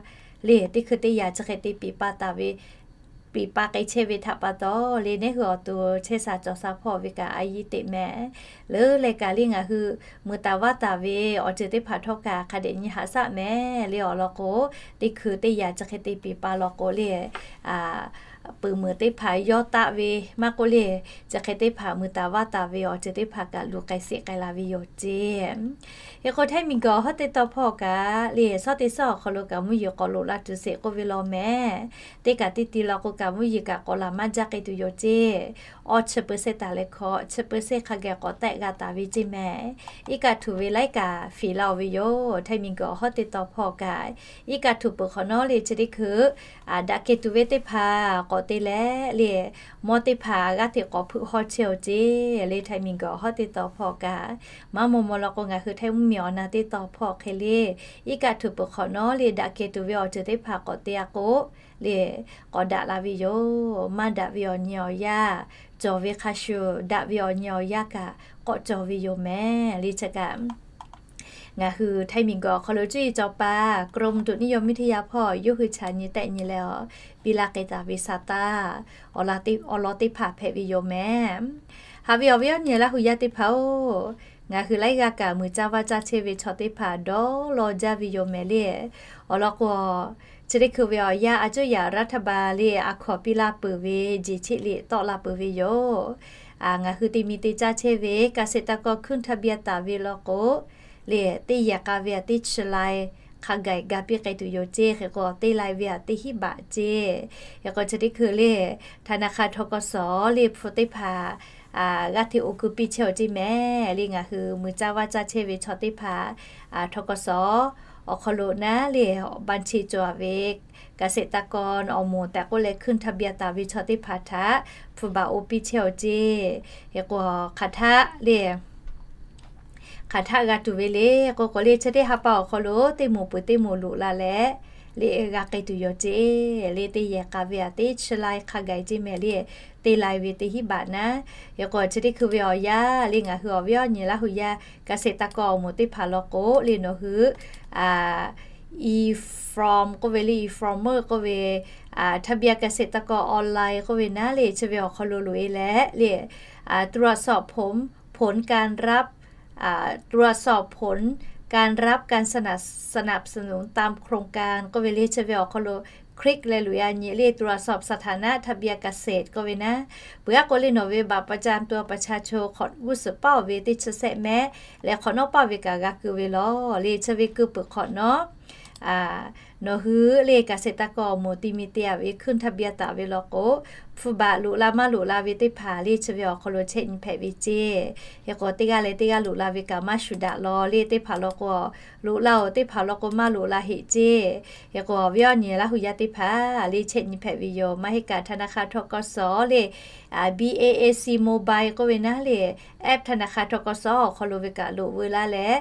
le, teˇ hkui teˇ yaꞈ chi hk'e te piˍ pa taˍ ve piˍ pa k'ai chehˇ ve htaꞈ pa taw le, neˉ hui awˬ to chehˇ sha cawˬ sha hpawˇ ve kaꞈ a yiˇ teꞈ mehˍ. Leuˉ leh kaꞈ le ngaˬ hui mui taˍ vaˇ taˍ ve awˬ ceuˬ teˇ hpaˍ htawˇ kaꞈ hk'a dehꞈ nyi haꞈ shaˆ mehˍ le. Awˬ lawn k'o, teˇ hkui teˇ yaꞈ chi hk'e te piˍ pa law k'o le, peuˬ meuˬ teˇ hpaˍ yawˇ taˆ ve maˇ k'oˆ le, chi hk'e teˇ hpaˍ mui taˍ vaˇ taˍ ve awˬ ceuˬ teˇ hpaˍ kaꞈ luˬ k'ai sheˍ k'ai la ve yoˬ ceˇ. Hk'e k'o, Htaiˇ miˬguiˬ awˬ hawˉ teˇ tawn hpawˇ kaꞈ le, shawˉ teˇ shawˉ awˬ hk'aw lo kaꞈ mvuhˇ yeˬ k'awꞈ loꞈ la tuˬ sheˍ k'oˆ ve law mehˍ. Teˇ kaꞈ teˇ ti law k'o kaꞈ mvuhˇ yeˬ kaꞈ k'awꞈ laˬ maˇ jaˇ k'ai tuˬ yoˬ ceˇ. Awˇ chi peuˬ seˇ taˍ leh hkawꞈ chi peuˬ seˇ hk'a geh k'awꞈ tehˆ g'a taˍ ve ceˇ mehˍ. Iˉ kaˆ htuꞈ ve laiˉ kaꞈ fiˍ laˇ-oˬ ve yoˬ. Htaiˇ miˬguiˬ awˬ hawˉ teˇ tawn hpawˇ kaꞈ, iˉ kaˆ htuꞈ peuˬ hk'awꞈ nawˉ le chi teˇ hkui daꞈ kehˬ tuˬ ve teˇ hpaˍ k'awꞈ te leh le, mawˇ teˇ hpaˍ g'aˇ hteꞈ k'awꞈ hpeuꞈ haw chehˇ-oˬ ceˇ le. Htaiˇ miˬguiˬ awˬ hawˉ teˇ tawn hpawˇ kaꞈ, maˇ maw maw law k'o ngaˬ hui Htaiˇ mvuhˇmiˬ awˬ na teˇ tawn hpawˇ hk'e le, iˉ kaˆ htuꞈ peuˬ hk'awꞈ nawˉ le daꞈ kehˬ tuˬ ve awˬ ceuˬ teˇ hpaˍ k'awꞈ te-a k'o le, k'awꞈ daꞈ la ve yoˬ. Maˇ daꞈ ve awˬ nyi awˬ yaˇ cawˬ ve hk'a shuˍ, daꞈ ve awˬ nyi awˬ yaˇ kaꞈ k'awꞈ cawˬ ve yoˬ mehˍ le. Chi kaꞈ ngaˬ hui Htaiˇ miˬguiˬ awˬ hk'aw lo cuˇ yiˍ cawˬ paˍ กรมอุตุนิยมวิทยา hpawˇ yawˇ hui chaꞈ nyi tehˆ nyi leh awˬ piˇ laˇ k'ai taˍ ve saˍ taˇ awˬ lawn teˇ hpaˍ hpehꞈ ve yoˬ mehˍ. Haꞈ ve awˬ viˉ awˬ nyi Laˇ hu yaˇ teˇ hpaˍ-oˬ, ngaˬ hui laiˉ g'aˇ kaꞈ mui caˇ vaˇ caˇ chehˇ ve chaw teˇ hpaˍ dawˇ law jaˇ ve yoˬ mehˍ le. Awˬ lawn k'o, chi teˇ hkui ve awˬ yanˇ a cuˇ yaꞈ รัฐบาล le a hkawnˍ piˇ laˇ peuˬ ve jeˬ cheˆ liꞈ tawˆ la peuˬ ve yoˬ. Ngaˬ hui te mi te caˇ chehˇ ve เกษตรกร ขึ้นทะเบียน taˍ ve law k'o le, teˇ yehˬ k'a ve aꞈ teˇ chi lai hk'a gaˬ ga piˇ k'ai tuˬ yoˬ ceˇ. Hk'e k'o, teˇ lai ve aꞈ teˇ hinˉ baꞈ ceˇ. Hk'e k'o, chi teˇ hkui le ธนาคาร ทกส le hpu teˇ hpaˍ g'aˇ hteꞈ oˇ kuiˬ piˇ chehˇ-oˬ ceˇ mehˍ le. Ngaˬ hui mui caˇ vaˇ caˇ chehˇ ve chaw teˇ hpaˍ ทกส awˬ hk'aw lo naˉ le, บัญชี cawˬ ve เกษตรกร awˬ moˍ tehꞈ k'oˆ leh ขึ้นทะเบียน taˍ ve chaw teˇ hpaˍ htaꞈ hpu baꞈ oˇ piˇ chehˇ-oˬ ceˇ. Hk'e k'o, hk'aˬ htaˆ le hk'aˬ htaˆ g'a tuˬ ve le k'o k'o le, chi teˇ ha pa awˬ hk'aw lo teˇ moˍ peuˬ teˇ moˍ loꞈ la leh le g'a k'ai tuˬ yoˬ ceˇ. Le teˇ yehˬ k'a ve aꞈ teˇ chi lai hk'a gaˬ ceˇ mehˍ le, teˇ lai ve teˇ hinˉ baꞈ naˉ. Hk'e k'o, chi teˇ hkui ve awˬ yanˇ le ngaˬ hui awˬ viˉ awˬ nyi Laˇ hu yaˇ เกษตรกร awˬ moˍ teˇ hpaˍ law k'o le, nawˬ hui e-form k'oˆ ve le, e-form k'oˆ ve, ทะเบียนเกษตรกรออนไลน์ k'oˆ ve naˉ le, chi ve awˬ hk'aw lo loꞈ-e leh le ตรวจสอบผลการรับ ตรวจสอบผลการรับการสนับสนุนตามโครงการ k'oˆ ve le, chi ve awˬ hk'aw lo click leh loꞈ-e a nyi le ตรวจสอบสถานะทะเบียนเกษตร k'oˆ ve naˉ. Peuˬ aˉ k'o le nawˬ ve บัตรประจำตัวประชาชน hk'awꞈ g'uˇ suhˍ paˇ-oˬ ve teˇ chi sehˆ mehˆ leh hk'awꞈ nawˉ paˇ ve kaꞈ g'a keu ve law le, chi ve keu peuˬ hk'awꞈ nawˉ nawˬ hui le เกษตรกร awˬ moˍ te mi te-a ve ขึ้นทะเบียน taˍ ve law k'o, hpu baꞈ loꞈ la maˇ loꞈ la ve teˇ hpaˍ le chi ve awˬ hk'aw lo chehˇ nyi hpehꞈ ve ceˇ. Hk'e k'o, teˇ g'aˇ leh teˇ g'aˇ loꞈ la ve kaꞈ maˇ shuˍ daꞈ law le, teˇ hpaˍ law k'o loꞈ la-oˬ, teˇ hpaˍ law k'o maˇ loꞈ la heꞈ ceˇ. Hk'e k'o, awˬ viˉ awˬ nyi Laˇ hu yaˇ teˇ hpaˍ le chehˇ nyi hpehꞈ ve yoˬ. Maˇ heˆ kaꞈ ธนาคาร ทกส le BAAC Mobile k'oˆ ve naˉ le, app ธนาคาร ทกส awˬ hk'aw lo ve kaꞈ loꞈ veu laˇ leh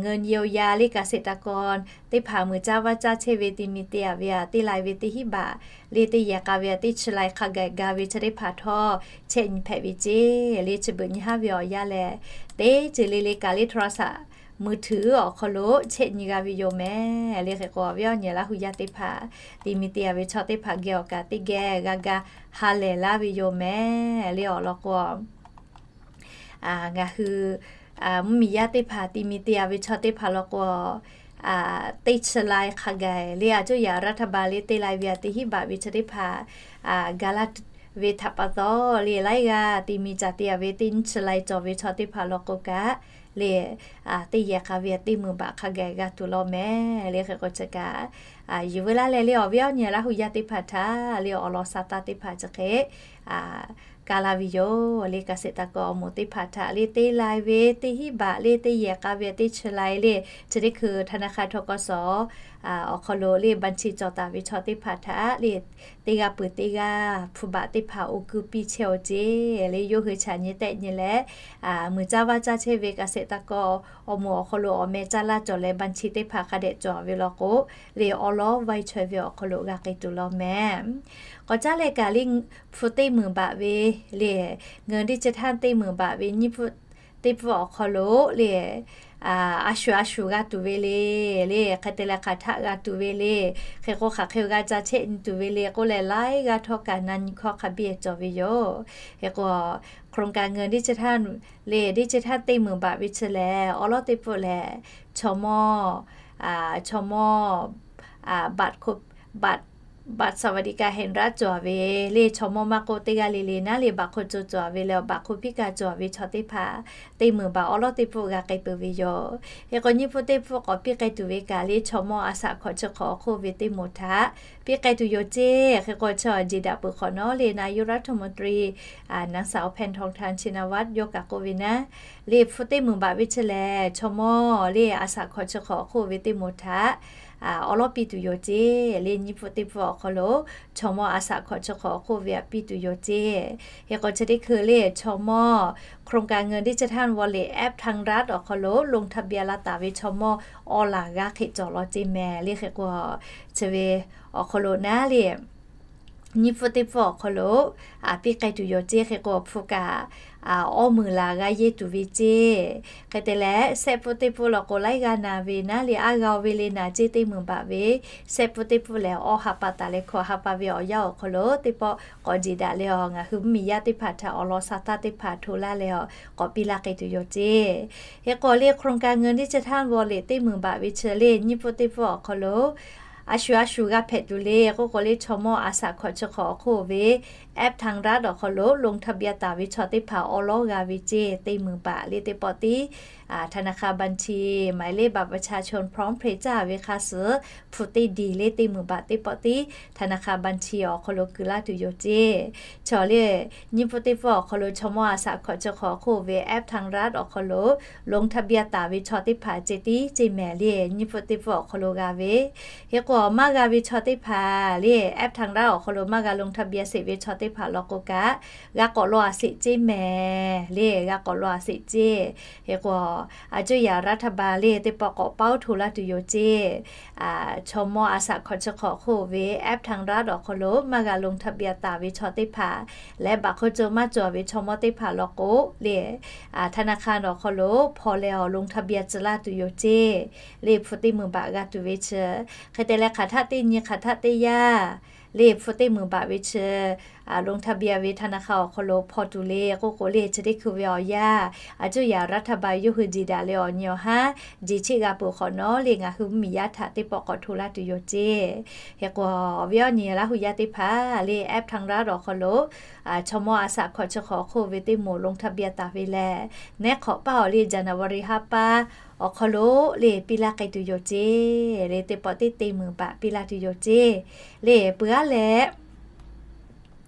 เงินเยียวยา le เกษตรกร teˇ hpaˍ mui caˇ vaˇ caˇ chehˇ ve te mi te-a ve aꞈ teˇ lai ve teˇ hinˉ baꞈ le, teˇ yehˬ k'a ve aꞈ teˇ chi lai hk'a gaˬ ga ve chi teˇ hpaˍ htawˇ chehˇ nyi hpehꞈ ve ceˇ. Le chi beuꞈ nyi haˉ ve awˬ yanˇ lehˬ, teˇ ceuˬ le le kaꞈ le โทรศัพท์มือถือ awˬ hk'aw lo chehˇ nyi g'a ve yoˬ mehˍ le. Hk'e k'o, awˬ viˉ awˬ nyi Laˇ hu yaˇ teˇ hpaˍ te mi te-a ve chaw teˇ hpaˍ geh awˬ kaꞈ teˇ geh g'a ga ha lehˬ laˇ ve yoˬ mehˍ le. Awˬ lawn k'o, ngaˬ hui mvuhˇmiˬ yaˇ teˇ hpaˍ te mi te-a ve chaw teˇ hpaˍ law k'o, teˇ chi lai hk'a gaˬ le a cuˇ yaꞈ รัฐบาล le teˇ lai ve aꞈ teˇ hinˉ baꞈ ve chi teˇ hpaˍ ga laˇ ve htaꞈ pa taw le, laiˉ g'aˇ te mi caˍ te-a ve teˇ nyiˇ chi lai cawˬ ve chaw teˇ hpaˍ law k'o kaꞈ le, teˇ yehˬ k'a ve aꞈ teˇ meunˍ baꞈ hk'a gaˬ g'a tuˬ law mehˍ le. Hk'e k'o chi kaꞈ, yuˬ veu laˇ leh le awˬ viˉ awˬ nyi Laˇ hu yaˇ teˇ hpaˍ htaꞈ le awˬ lawn sa taˇ teˇ hpaˍ chi hk'e ka laˇ ve yoˬ le. เกษตรกร awˬ moˍ teˇ hpaˍ htaꞈ le teˇ lai ve teˇ hinˉ baꞈ le teˇ yehˬ k'a ve aꞈ teˇ chi lai le, chi teˇ hkui ธนาคาร ทกส awˬ hk'aw lo le บัญชี cawˬ taˍ ve chaw teˇ hpaˍ htaꞈ le teˇ g'aˇ peuˬ teˇ g'aˇ hpu baꞈ teˇ hpaˍ oˇ kuiˬ piˇ chehˇ-oˬ ceˇ. Le yawˇ hui chaꞈ nyi tehˆ nyi leh, mui caˇ vaˇ caˇ chehˇ ve เกษตรกร awˬ moˍ awˬ hk'aw lo awˬ meh caˇ laˇ cawˬ leh บัญชี teˇ hpaˍ hk'a dehꞈ cawˬ ve law k'o, le awˬ lawn vaiˇ chaweh ve awˬ hk'aw lo g'a k'ai tuˬ law mehˍ. K'awꞈ caˉ leh kaꞈ le hpu teˇ meunˍ baꞈ ve le, เงินดิจิทัล teˇ meunˍ baꞈ ve nyiˇ pfuhˆ teˇ pfuhˆ awˬ hk'aw lo le a shuˍ a shuˍ g'a tuˬ ve le, le hk'e te leh hk'aˬ htaˆ g'a tuˬ ve le, hk'e k'o hk'aˬ hk'e g'a ca chehˇ nyi tuˬ ve le k'oˆ leh laiˉ g'aˇ htawˇ kaꞈ na nyi hkawˇ hk'a biˇ cawˬ ve yoˬ. Hk'e k'o, โครงการเงินดิจิทัล le ดิจิทัล teˇ meunˍ baꞈ ve chi lehˬ, awˬ lawn teˇ pfuhˆ lehˬ, chaw mawˇ, chaw mawˇ บัตร บัตร บัตรสวัสดิการแห่งรัฐ cawˬ ve le, chaw mawˇ maˇ k'oˆ teˇ g'aˇ le le naˉ le, baꞈ hk'oˆ co cawˬ ve leh baꞈ hk'oˆ piˇ kaˇ cawˬ ve chaw teˇ hpaˍ teˇ meunˍ baꞈ awˉ lawˉ teˇ pfuhˆ g'a k'ai peuˬ ve yoˬ. Hk'e k'o nyiˇ pfuhˆ teˇ pfuhˆ k'awꞈ piˇ k'ai tuˬ ve kaꞈ le, chaw mawˇ a shaꞈ hkawꞈ chi hk'awꞈ awˬ hk'oˆ ve teˇ moˍ htaꞈ piˇ k'ai tuˬ yoˬ ceˇ. Hk'e k'o chi awˬ jeˬ daꞈ peuˬ hk'awꞈ nawˉ le, นายกรัฐมนตรี นางสาวแพทองธาร ชินวัตร yawˇ kaꞈ k'oˆ ve naˉ, le hpu teˇ meunˍ baꞈ ve chi lehˬ, chaw mawˇ le a shaꞈ hkawꞈ chi hk'awꞈ awˬ hk'oˆ ve teˇ moˍ htaꞈ awˉ lawˉ piˇ tuˬ yoˬ ceˇ. Le nyiˇ pfuhˆ teˇ pfuhˆ awˬ hk'aw lo chaw mawˇ a shaꞈ hkawꞈ chi hk'awꞈ awˬ hk'oˆ ve htaꞈ piˇ tuˬ yoˬ ceˇ. Hk'e k'o chi teˇ hkui le chaw mawˇ โครงการเงินดิจิทัลวอลเล็ต แอปทางรัฐ awˬ hk'aw lo ลงทะเบียน la taˍ ve chaw mawˇ awˬ laˬ g'a hk'e cawˬ law ceˇ mehˍ le. Hk'e k'o chi ve awˬ hk'aw lo naˉ le nyiˇ pfuhˆ teˇ pfuhˆ awˬ hk'aw lo piˇ k'ai tuˬ yoˬ ceˇ. Hk'e k'o hpu kaꞈ awˇ meunˍ laˬ g'a yeˇ tuˬ ve ceˇ. Hk'e te leh shehˆ pfuhˆ teˇ pfuhˆ law k'o laiˉ g'aˇ na ve naˉ le, aˉ g'a ve le naˍ ceˇ teˇ meunˍ baꞈ ve, shehˆ pfuhˆ teˇ pfuhˆ lehˬ awˇ ha pa taˍ leh hkawꞈ ha pa ve awˬ yanˇ awˬ hk'aw lo teˇ pawˆ k'awꞈ jeˬ daꞈ leh awˬ ngaˬ hui mvuhˇmiˬ yaˇ teˇ hpaˍ htaꞈ awˬ lawn sa taˇ teˇ hpaˍ hto laˇ leh awˬ k'awꞈ piˇ laˇ k'ai tuˬ yoˬ ceˇ. Hk'e k'o le โครงการเงินดิจิทัลวอลเล็ต teˇ meunˍ baꞈ ve chi le nyiˇ pfuhˆ teˇ pfuhˆ awˬ hk'aw lo a shu a shu g'a hpehꞈ tuˬ le k'oˆ k'o le, chaw mawˇ a shaꞈ hkawꞈ chi hk'awꞈ awˬ hk'oˆ ve แอปทางรัฐ awˬ hk'aw lo ลงทะเบียน taˍ ve chaw teˇ hpaˍ awˬ lawˉ g'a ve ceˇ. Teˇ meunˍ baꞈ le teˇ pawˆ tiˉ ธนาคารบัญชี หมายเลขบัตรประชาชน พร้อมเพย์ caˇ ve hk'a suhˍ hpu teˇ diˬ le teˇ meunˍ baꞈ teˇ pawˆ tiˉ ธนาคารบัญชี awˬ hk'aw lo kuˬ laˇ tuˬ yoˬ ceˇ. Chaw le nyiˇ pfuhˆ teˇ pfuhˆ awˬ hk'aw lo chaw mawˇ a shaꞈ hkawꞈ chi hk'awꞈ awˬ hk'oˆ ve แอปทางรัฐ awˬ hk'aw lo ลงทะเบียน taˍ ve chaw teˇ hpaˍ ceh tiˉ ceˇ mehˍ le. Nyiˇ pfuhˆ teˇ pfuhˆ awˬ hk'aw lo g'a ve, hk'e k'o maˇ gha ve chaw teˇ hpaˍ le แอปทางรัฐ awˬ hk'aw lo maˇ g'a ลงทะเบียน sheˍ ve chaw teˇ hpaˍ law k'o kaꞈ g'a k'awꞈ law a sheˍ ceˇ mehˍ le. G'a k'awꞈ law a sheˍ ceˇ. Hk'e k'o a cuˇ yaꞈ รัฐบาล le teˇ pawˆ k'awꞈ paoˉ hto laˇ tuˬ yoˬ ceˇ. Chaw mawˇ a shaꞈ hkawꞈ chi hk'awꞈ awˬ hk'oˆ ve แอปทางรัฐ awˬ hk'aw lo maˇ g'a ลงทะเบียน taˍ ve chaw teˇ hpaˍ leh baꞈ hk'oˆ co maˇ cawˬ ve chaw mawˇ teˇ hpaˍ law k'o le ธนาคาร awˬ hk'aw lo hpaw leh awˬ ลงทะเบียน tcuh laˇ tuˬ yoˬ ceˇ. Le hpu teˇ meunˍ baꞈ g'a tuˬ ve chi, hk'e te leh hk'aˬ htaˆ teˇ nyi hk'aˬ htaˆ teˇ yanˇ le hpu teˇ meunˍ baꞈ ve chi ลงทะเบียน ve ธนาคาร awˬ hk'aw lo hpaw tuˬ le k'oˆ k'o le chi teˇ hkui ve awˬ yanˇ a cuˇ yaꞈ รัฐบาล yawˇ hui jeˬ daꞈ leh awˬ nyi awˬ haˉ jeˬ cheˆ g'a peuˬ hk'awꞈ nawˉ le ngaˬ hui mvuhˇmiˬ yaˇ htaꞈ teˇ pawˆ k'awꞈ hto laˇ tuˬ yoˬ ceˇ. Hk'e k'o awˬ viˉ awˬ nyi Laˇ hu yaˇ teˇ hpaˍ le แอปทางรัฐ awˬ hk'aw lo chaw mawˇ a shaꞈ hkawꞈ chi hk'awꞈ awˬ hk'oˆ ve teˇ moˍ ลงทะเบียน taˍ ve lehˬ, neˉ hk'awꞈ paˇ awˬ le January ha pa awˬ hk'aw lo le piˇ laˇ k'ai tuˬ yoˬ ceˇ. Le teˇ pawˆ teˇ teˇ meunˍ baꞈ piˇ laˇ tuˬ yoˬ ceˇ. Le peuˬ aˉ leh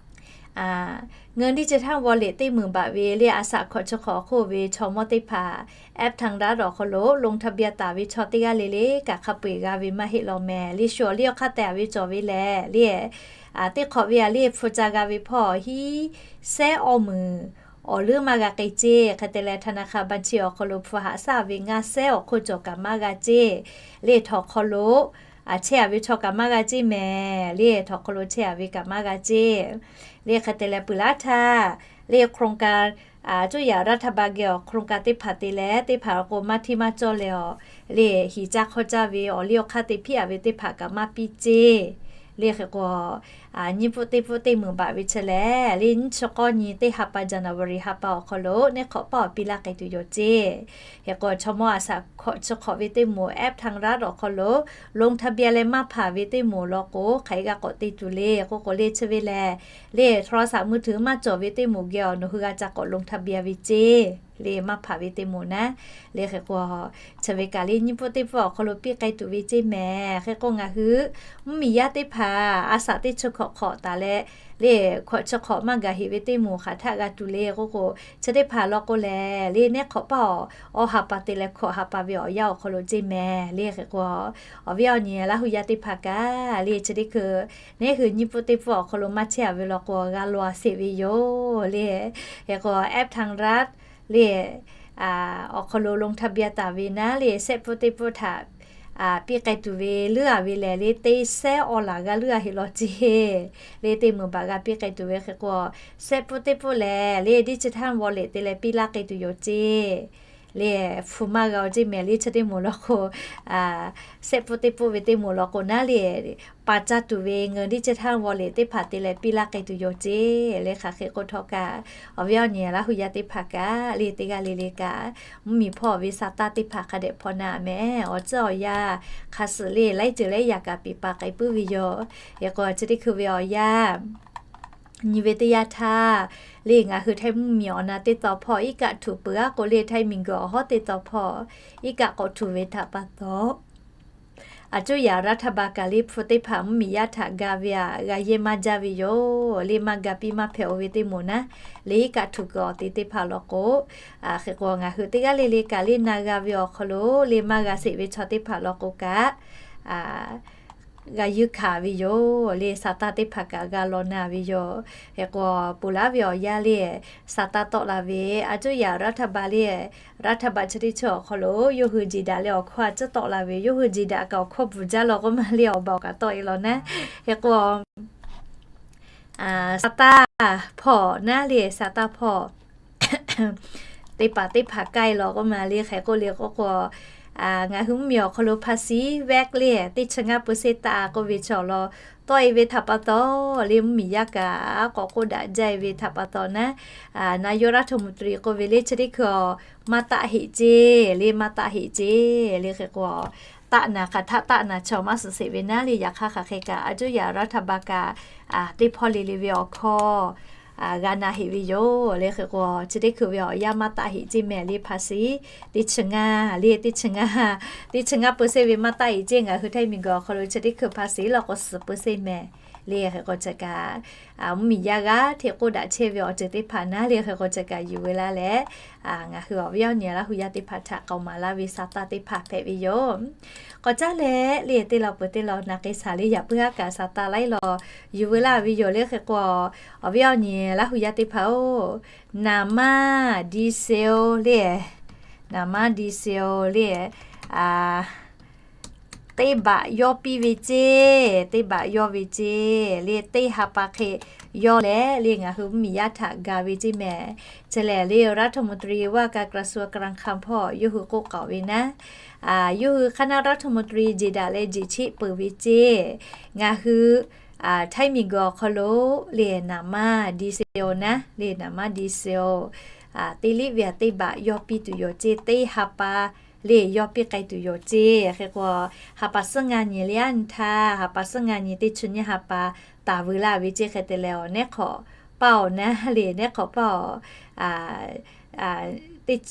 เงินดิจิทัลวอลเล็ต teˇ meunˍ baꞈ ve le a shaꞈ hkawꞈ chi hk'awꞈ awˬ hk'oˆ ve chaw mawˇ teˇ hpaˍ แอปทางรัฐ awˬ hk'aw lo ลงทะเบียน taˍ ve chaw teˇ g'aˇ le le kaꞈ hk'a peu-eˬ g'a ve maˇ heˆ law mehˍ. Le shu awˬ liˇ awˬ hk'aˇ tehꞈ a ve cawˬ ve lehˬ le teˇ hk'awꞈ ve a le hpu ca g'a ve hpawˇ hiˉ sehˉ awˇ meunˍ awˬ leuˉ maˇ g'a k'ai ceˇ. Hk'e te leh ธนาคารบัญชี awˬ hk'aw lo hpu haꞈ shaˉ ve ngaˇ sehˉ awˬ hk'oˆ cawˬ kaꞈ maˇ g'a ceˇ. Le htawnˍ hk'aw lo chehˇ a ve chaw kaꞈ maˇ g'a ceˇ mehˍ. Le htawnˍ hk'aw lo chehˇ a ve kaꞈ maˇ g'a ceˇ. Le hk'e te leh peuˬ laˇ htaˇ le โครงการ a cuˇ yaꞈ รัฐบาล geh awˬ โครงการ teˇ hpaˍ te leh teˇ hpaˍ awˬ k'o maˇ hteˇ maˇ cawˇ leh awˬ le hiˍ caˇ hk'awˇ caˇ ve awˬ liˇ awˬ hk'aˇ te hpiˇ a ve teˇ hpaˍ kaꞈ maˇ piˇ ceˇ. Le hk'e k'o nyiˇ pfuhˆ teˇ pfuhˆ teˇ meunˍ baꞈ ve chi lehˬ le nyiˇ chi k'awˇ nyi teˇ ha pa January ha pa awˬ hk'aw lo neˉ hk'awꞈ paˇ awˬ piˇ laˇ k'ai tuˬ yoˬ ceˇ. Hk'e k'o chaw mawˇ a shaꞈ hkawꞈ chi hk'awꞈ ve teˇ moˍ แอปทางรัฐ awˬ hk'aw lo ลงทะเบียน leh maˇ hpanˍ ve teˇ moˍ law k'o hk'aˬ hk'e g'a kawꞈ te tuˬ le k'oˆ k'o le chi ve lehˬ le โทรศัพท์มือถือ maˇ cawˬ ve teˇ moˍ geh awˬ nawˬ hui g'a ca k'awꞈ ลงทะเบียน ve ceˇ. Le maˇ hpanˍ ve teˇ moˍ naˉ le hk'e k'o chi ve kaꞈ le nyiˇ pfuhˆ teˇ pfuhˆ awˬ hk'aw lo piˇ k'ai tuˬ ve ceˇ mehˍ. Hk'e k'o ngaˬ hui mvuhˇmiˬ yaˇ teˇ hpaˍ a shaꞈ teˇ chi hkawꞈ hk'awꞈ taˍ leh le hkawꞈ chi hk'awꞈ maˇ gaˬ heꞈ ve teˇ moˍ hk'aˬ htaˆ g'a tuˬ le k'oˆ k'o chi teˇ hpaˍ law k'o lehˬ le neˉ hk'awꞈ paˇ awˬ awˇ ha pa te leh hkawꞈ ha pa ve awˬ yanˇ awˬ hk'aw lo ceˇ mehˍ. Le hk'e k'o awˬ viˉ awˬ nyi Laˇ hu yaˇ teˇ hpaˍ kaꞈ le chi teˇ hkui neˉ hui nyiˇ pfuhˆ teˇ pfuhˆ awˬ hk'aw lo maˇ chehˇ a ve law k'o g'a law a sheˍ ve yoˬ le. Hk'e k'o แอปทางรัฐ le awˬ hk'aw lo ลงทะเบียน taˍ ve naˉ le shehˆ pfuhˆ teˇ pfuhˆ htaꞈ piˇ k'ai tuˬ ve leuˉ a ve lehˬ le teˇ sehˉ awˇ laˬ g'a leuˉ a heˆ law ceˇ. Le teˇ meunˍ baꞈ g'a piˇ k'ai tuˬ ve hk'e k'o shehˆ pfuhˆ teˇ pfuhˆ lehˬ le ดิจิทัลวอลเล็ต te leh piˇ laˇ k'ai tuˬ yoˬ ceˇ. le hpu maˇ g'a-o ceˇ mehˍ le. Chi teˇ moˍ law k'o, shehˆ pfuhˇ teˇ pfuhˇ ve teˇ moˍ law k'o naˉ le, pa caˇ tuˬ ve เงินดิจิทัลวอลเล็ต teˇ hpaˍ te leh piˇ laˇ k'ai tuˬ yoˬ ceˇ le. Hk'aˬ hk'e k'oˆ htawˇ kaꞈ, awˬ viˉ awˬ nyi Laˇ hu yaˇ teˇ hpaˍ kaꞈ le teˇ g'aˇ le le kaꞈ, mvuhˇmiˬ hpawˇ ve sa taˇ teˇ hpaˍ hk'a dehꞈ hpaw na mehˍ. Awˬ tcuhˉ awˬ yanˇ hk'a suhˍ le laiˉ ceuˬ laiˉ yaꞈ kaꞈ piˍ paˍ k'ai puiˉ ve yoˬ. Hk'e k'o chi teˇ hkui ve awˬ yanˇ nyi ve teˇ yanˇ htaˇ, le ngaˬ hui Htaiˇ mvuhˇmiˬ awˬ na teˇ taw hpawˇ iˉ kaˆ htuꞈ peuˬ aˉ k'o le Htaiˇ miˬguiˬ awˬ hawˉ teˇ taw hpawˇ iˉ kaˆ k'awꞈ htuꞈ ve htaꞈ pa taw, aˬ cuˇ yaꞈ รัฐบาล kaꞈ le hpu teˇ hpaˍ mvuhˇmiˬ yaˇ htaꞈ ga ve htaꞈ g'a yehˇ maˇ jaˇ ve yoˬ. Le maˇ ga piˇ maˇ hpehꞈ-o ve teˇ moˍ naˉ, le iˉ kaˆ htuꞈ kuiˬ awˬ te teˇ hpaˍ law k'o, hk'e k'o ngaˬ hui teˇ g'aˇ le le kaꞈ le na g'a ve awˬ hk'aw lo le maˇ g'a sheˍ ve chaw teˇ hpaˍ law k'o kaꞈ g'a yuˇ hkanˍ ve yoˬ. Le sa taˇ teˇ hpaˍ kaꞈ g'a law na ve yoˬ. Hk'e k'o, ponˬ laˇ ve awˬ yanˇ le, sa taˇ tawˆ la ve, aˬ cuˇ yaꞈ รัฐบาล le, รัฐบาล chi teˇ chi awˬ hk'aw lo yawˇ hui jeˬ daꞈ leh awˬ hkawˇ a tcuhˉ tawˆ la ve, yawˇ hui jeˬ daꞈ kaꞈ awˬ hkawˇ bvuhˬ jaˇ law k'oˆ ma le awˬ baˬ awˬ kaꞈ tawˆ e law naˉ. Hk'e k'o, sa taˇ hpawˇ naˉ le, sa taˇ hpawˇ teˇ paˍ teˇ hpaˍ k'ai law k'oˆ ma le. Hk'e k'oˆ le k'oˆ k'o, ngaˬ hui mvuhˇmiˬ awˬ hk'aw lo ภาษี แวต le teˇ chi ngaˇ เปอร์เซ็นต์ taˆ k'oˆ ve chaw law tawˆ e ve htaꞈ pa taw, le mvuhˇmiˬ yaˇ kaꞈ k'awꞈ k'oˆ daꞈ jaˇ e ve htaꞈ pa taw naˉ, นายกรัฐมนตรี k'oˆ ve le chi teˇ hkui maˇ taˆ heꞈ ceˇ le, maˇ taˆ heꞈ ceˇ le. Hk'e k'o, taˆ naˍ hk'aˬ htaˆ taˆ naˍ chaw maˇ suhˍ sheˍ ve naˉ le. Yaꞈ hk'aˇ hk'aˬ hk'e kaꞈ aˬ cuˇ yaꞈ รัฐบาล kaꞈ teˇ hpawˇ le le ve awˬ hkawˇ g'a na heꞈ ve yoˬ le. Hk'e k'o, chi teˇ hkui ve awˬ yanˇ maˇ taˆ heꞈ ceˇ mehˍ le. ภาษี teˇ chi ngaˇ le, teˇ chi ngaˇ, teˇ chi ngaˇ เปอร์เซ็นต์ ve maˇ taˆ heꞈ ceˇ. Ngaˬ hui Htaiˇ miˬguiˬ awˬ hk'aw lo chi teˇ hkui ภาษี law k'o suhˍ เปอร์เซ็นต์ mehˍ le. Hk'e k'o chi kaꞈ mvuhˇmiˬ yaˇ g'aˇ hteꞈ k'oˆ daꞈ chehˇ ve awˬ ceuˬ teˇ hpaˍ naˉ le. Hk'e k'o chi kaꞈ yuˬ ve laˇ leh, ngaˬ hui awˬ viˉ awˬ nyi Laˇ hu yaˇ teˇ hpaˍ htaꞈ k'aoˍ maˍ laˇ ve sa taˇ teˇ hpaˍ hpehꞈ ve yoˬ. K'awꞈ caˉ leh le teˇ law peuˬ teˇ law na k'ai shaˍ le, yaꞈ puiˉ haˉ kaꞈ sa taˇ laiˉ law yuˬ ve laˇ ve yoˬ le. Hk'e k'o, awˬ viˉ awˬ nyi Laˇ hu yaˇ teˇ hpaˍ-oˬ, naˍ maˇ ดีเซล le, naˍ maˇ ดีเซล le, teˇ baꞈ yawˇ piˇ ve ceˇ, teˇ baꞈ yawˇ ve ceˇ le. Teˇ ha pa hk'e yawˇ leh le ngaˬ hui mvuhˇmiˬ yaˇ htaꞈ ga ve ceˇ mehˍ. Chi lehˬ le รัฐมนตรีว่าการกระทรวงการคลัง hpawˇ yawˇ hui k'oˆ k'aoˍ ve naˉ, yawˇ hui คณะรัฐมนตรี jeˬ daꞈ leh jeˬ cheˆ peuˬ ve ceˇ. Ngaˬ hui Htaiˇ miˬguiˬ awˬ hk'aw lo le naˍ maˇ ดีเซล naˉ le naˍ maˇ ดีเซล teˇ liˆ ve htaꞈ teˇ baꞈ yawˇ piˇ tuˬ yoˬ ceˇ. Teˇ ha pa le yawˇ piˇ k'ai tuˬ yoˬ ceˇ. Hk'e k'o, ha pa suhˉ ngaˇ nyi le aˉ nyi htaˇ, ha pa suhˉ ngaˇ nyi teˇ chi nyiˇ ha pa taˍ veu laˇ ve ceˇ. Hk'e te leh awˬ nehˉ hk'awꞈ paˇ awˬ naˉ le nehˉ hk'awꞈ paˇ awˬ, teˇ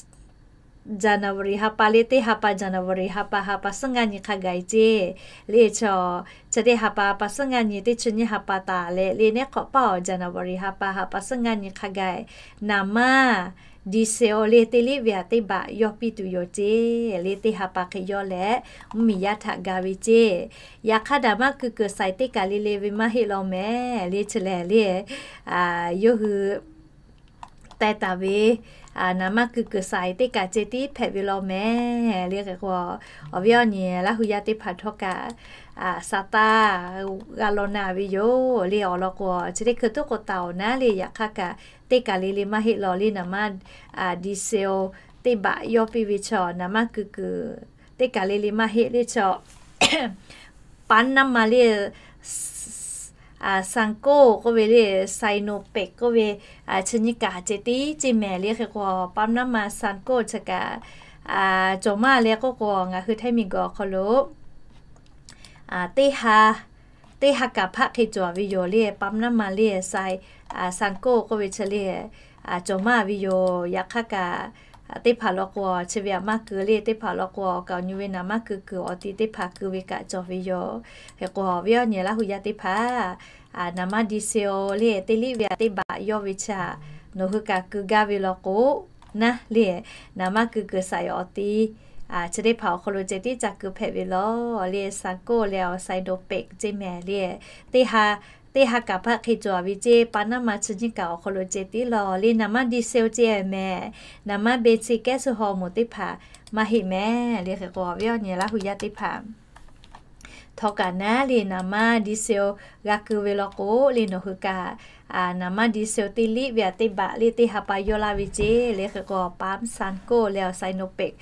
January ha pa le teˇ ha pa, January ha pa, ha pa suhˉ ngaˇ nyi hk'a gaˬ e ceˇ. Le chaw, chi teˇ ha pa, pa suhˉ ngaˇ nyi teˇ chi nyiˇ ha pa taˍ leh le nehˉ hk'awꞈ paˇ awˬ January ha pa, ha pa suhˉ ngaˇ nyi hk'a gaˬ e naˍ maˇ ดีเซล le teˇ liˆ ve htaꞈ teˇ baꞈ yawˇ piˇ tuˬ yoˬ ceˇ. Le teˇ ha pa hk'e yawˇ leh mvuhˇmiˬ yaˇ htaꞈ ga ve ceˇ. Yaꞈ hk'aˇ naˍ maˇ kuiˬ kuiˬ saiˍ teˇ kaˬ le le ve maˇ heˆ law mehˍ. Le chi lehˬ le, yawˇ hui teh taˍ ve naˍ maˇ kuiˬ kuiˬ saiˍ teˇ kaˬ ceh tiˉ hpehꞈ ve law mehˍ. Le hk'e k'o, awˬ viˉ awˬ nyi Laˇ hu yaˇ teˇ hpaˍ htawˇ kaꞈ sa taˇ g'a law na ve yoˬ. Le awˬ lawn k'o, chi teˇ hkui tuˉ k'o taˍ awˬ naˉ le. Yaꞈ hk'aˇ kaꞈ teˇ kaˬ le le maˇ heˆ law le. Naˍ maˇ ดีเซล teˇ baꞈ yawˇ piˇ ve chaw, naˍ maˇ kuiˬ kuiˬ teˇ kaˬ le le maˇ heˆ le chaw, paˉ naˉ ma le, Sanco k'oˆ ve le, Sinopec k'oˆ ve, chi nyiˇ kaˬ ceh tiˉ ceˇ mehˍ. Le hk'e k'o, paˉ naˉ ma Sanco chi kaꞈ cawˬ maˇ le k'oˆ k'o, ngaˬ hui Htaiˇ miˬguiˬ awˬ hk'aw lo teˇ ha, teˇ ha kaˍ hpaˆ hk'e cawˬ ve yoˬ le. Paˉ naˉ ma le, Sanco k'oˆ ve chi le cawˬ maˇ ve yoˬ. Yaꞈ hk'aˇ kaꞈ teˇ hpaˍ law k'o, chi ve htaꞈ maˇ keu le. Teˇ hpaˍ law k'o, awˬ kaˍ awˬ nyu ve naˍ maˇ kuiˬ kuiˬ awˬ ti teˇ hpaˍ keu ve kaꞈ cawˬ ve yoˬ. Hk'e k'o, awˬ viˉ awˬ nyi Laˇ hu yaˇ teˇ hpaˍ, naˍ maˇ ดีเซล le teˇ liˆ ve htaꞈ teˇ baꞈ yawˇ ve chi htaꞈ nawˬ hui kaꞈ keu gaˇ ve law k'o naˉ le, naˍ maˇ kuiˬ kuiˬ saiˍ awˬ ti chi teˇ hpaˍ awˬ hk'aw lo ceh tiˉ ca keu hpehꞈ ve law le. Sanco leh awˬ Sinopec ceˇ mehˍ le, teˇ ha, teˇ ha kaˍ hpaˆ hk'e cawˬ ve ceˇ. Paˉ naˉ ma chi nyiˇ kaˬ awˬ hk'aw lo ceh tiˉ law le. Naˍ maˇ ดีเซล ceˇ mehˍ. Naˍ maˇ เบนซิน แก๊สโซฮอล์ moˍ teˇ hpaˍ maˇ heˆ mehˍ. Le hk'e k'o, awˬ viˉ awˬ nyi Laˇ hu yaˇ teˇ hpaˍ htawˇ kaꞈ naˉ le, naˍ manˇ diesel g'a keu ve law k'o le, nawˬ hui kaꞈ naˍ manˇ diesel teˇ liˆ ve aꞈ teˇ baꞈ le teˇ ha pa yawˇ laˇ ve ceˇ. Le hk'e k'o, Palm San Coast leh Sinopec,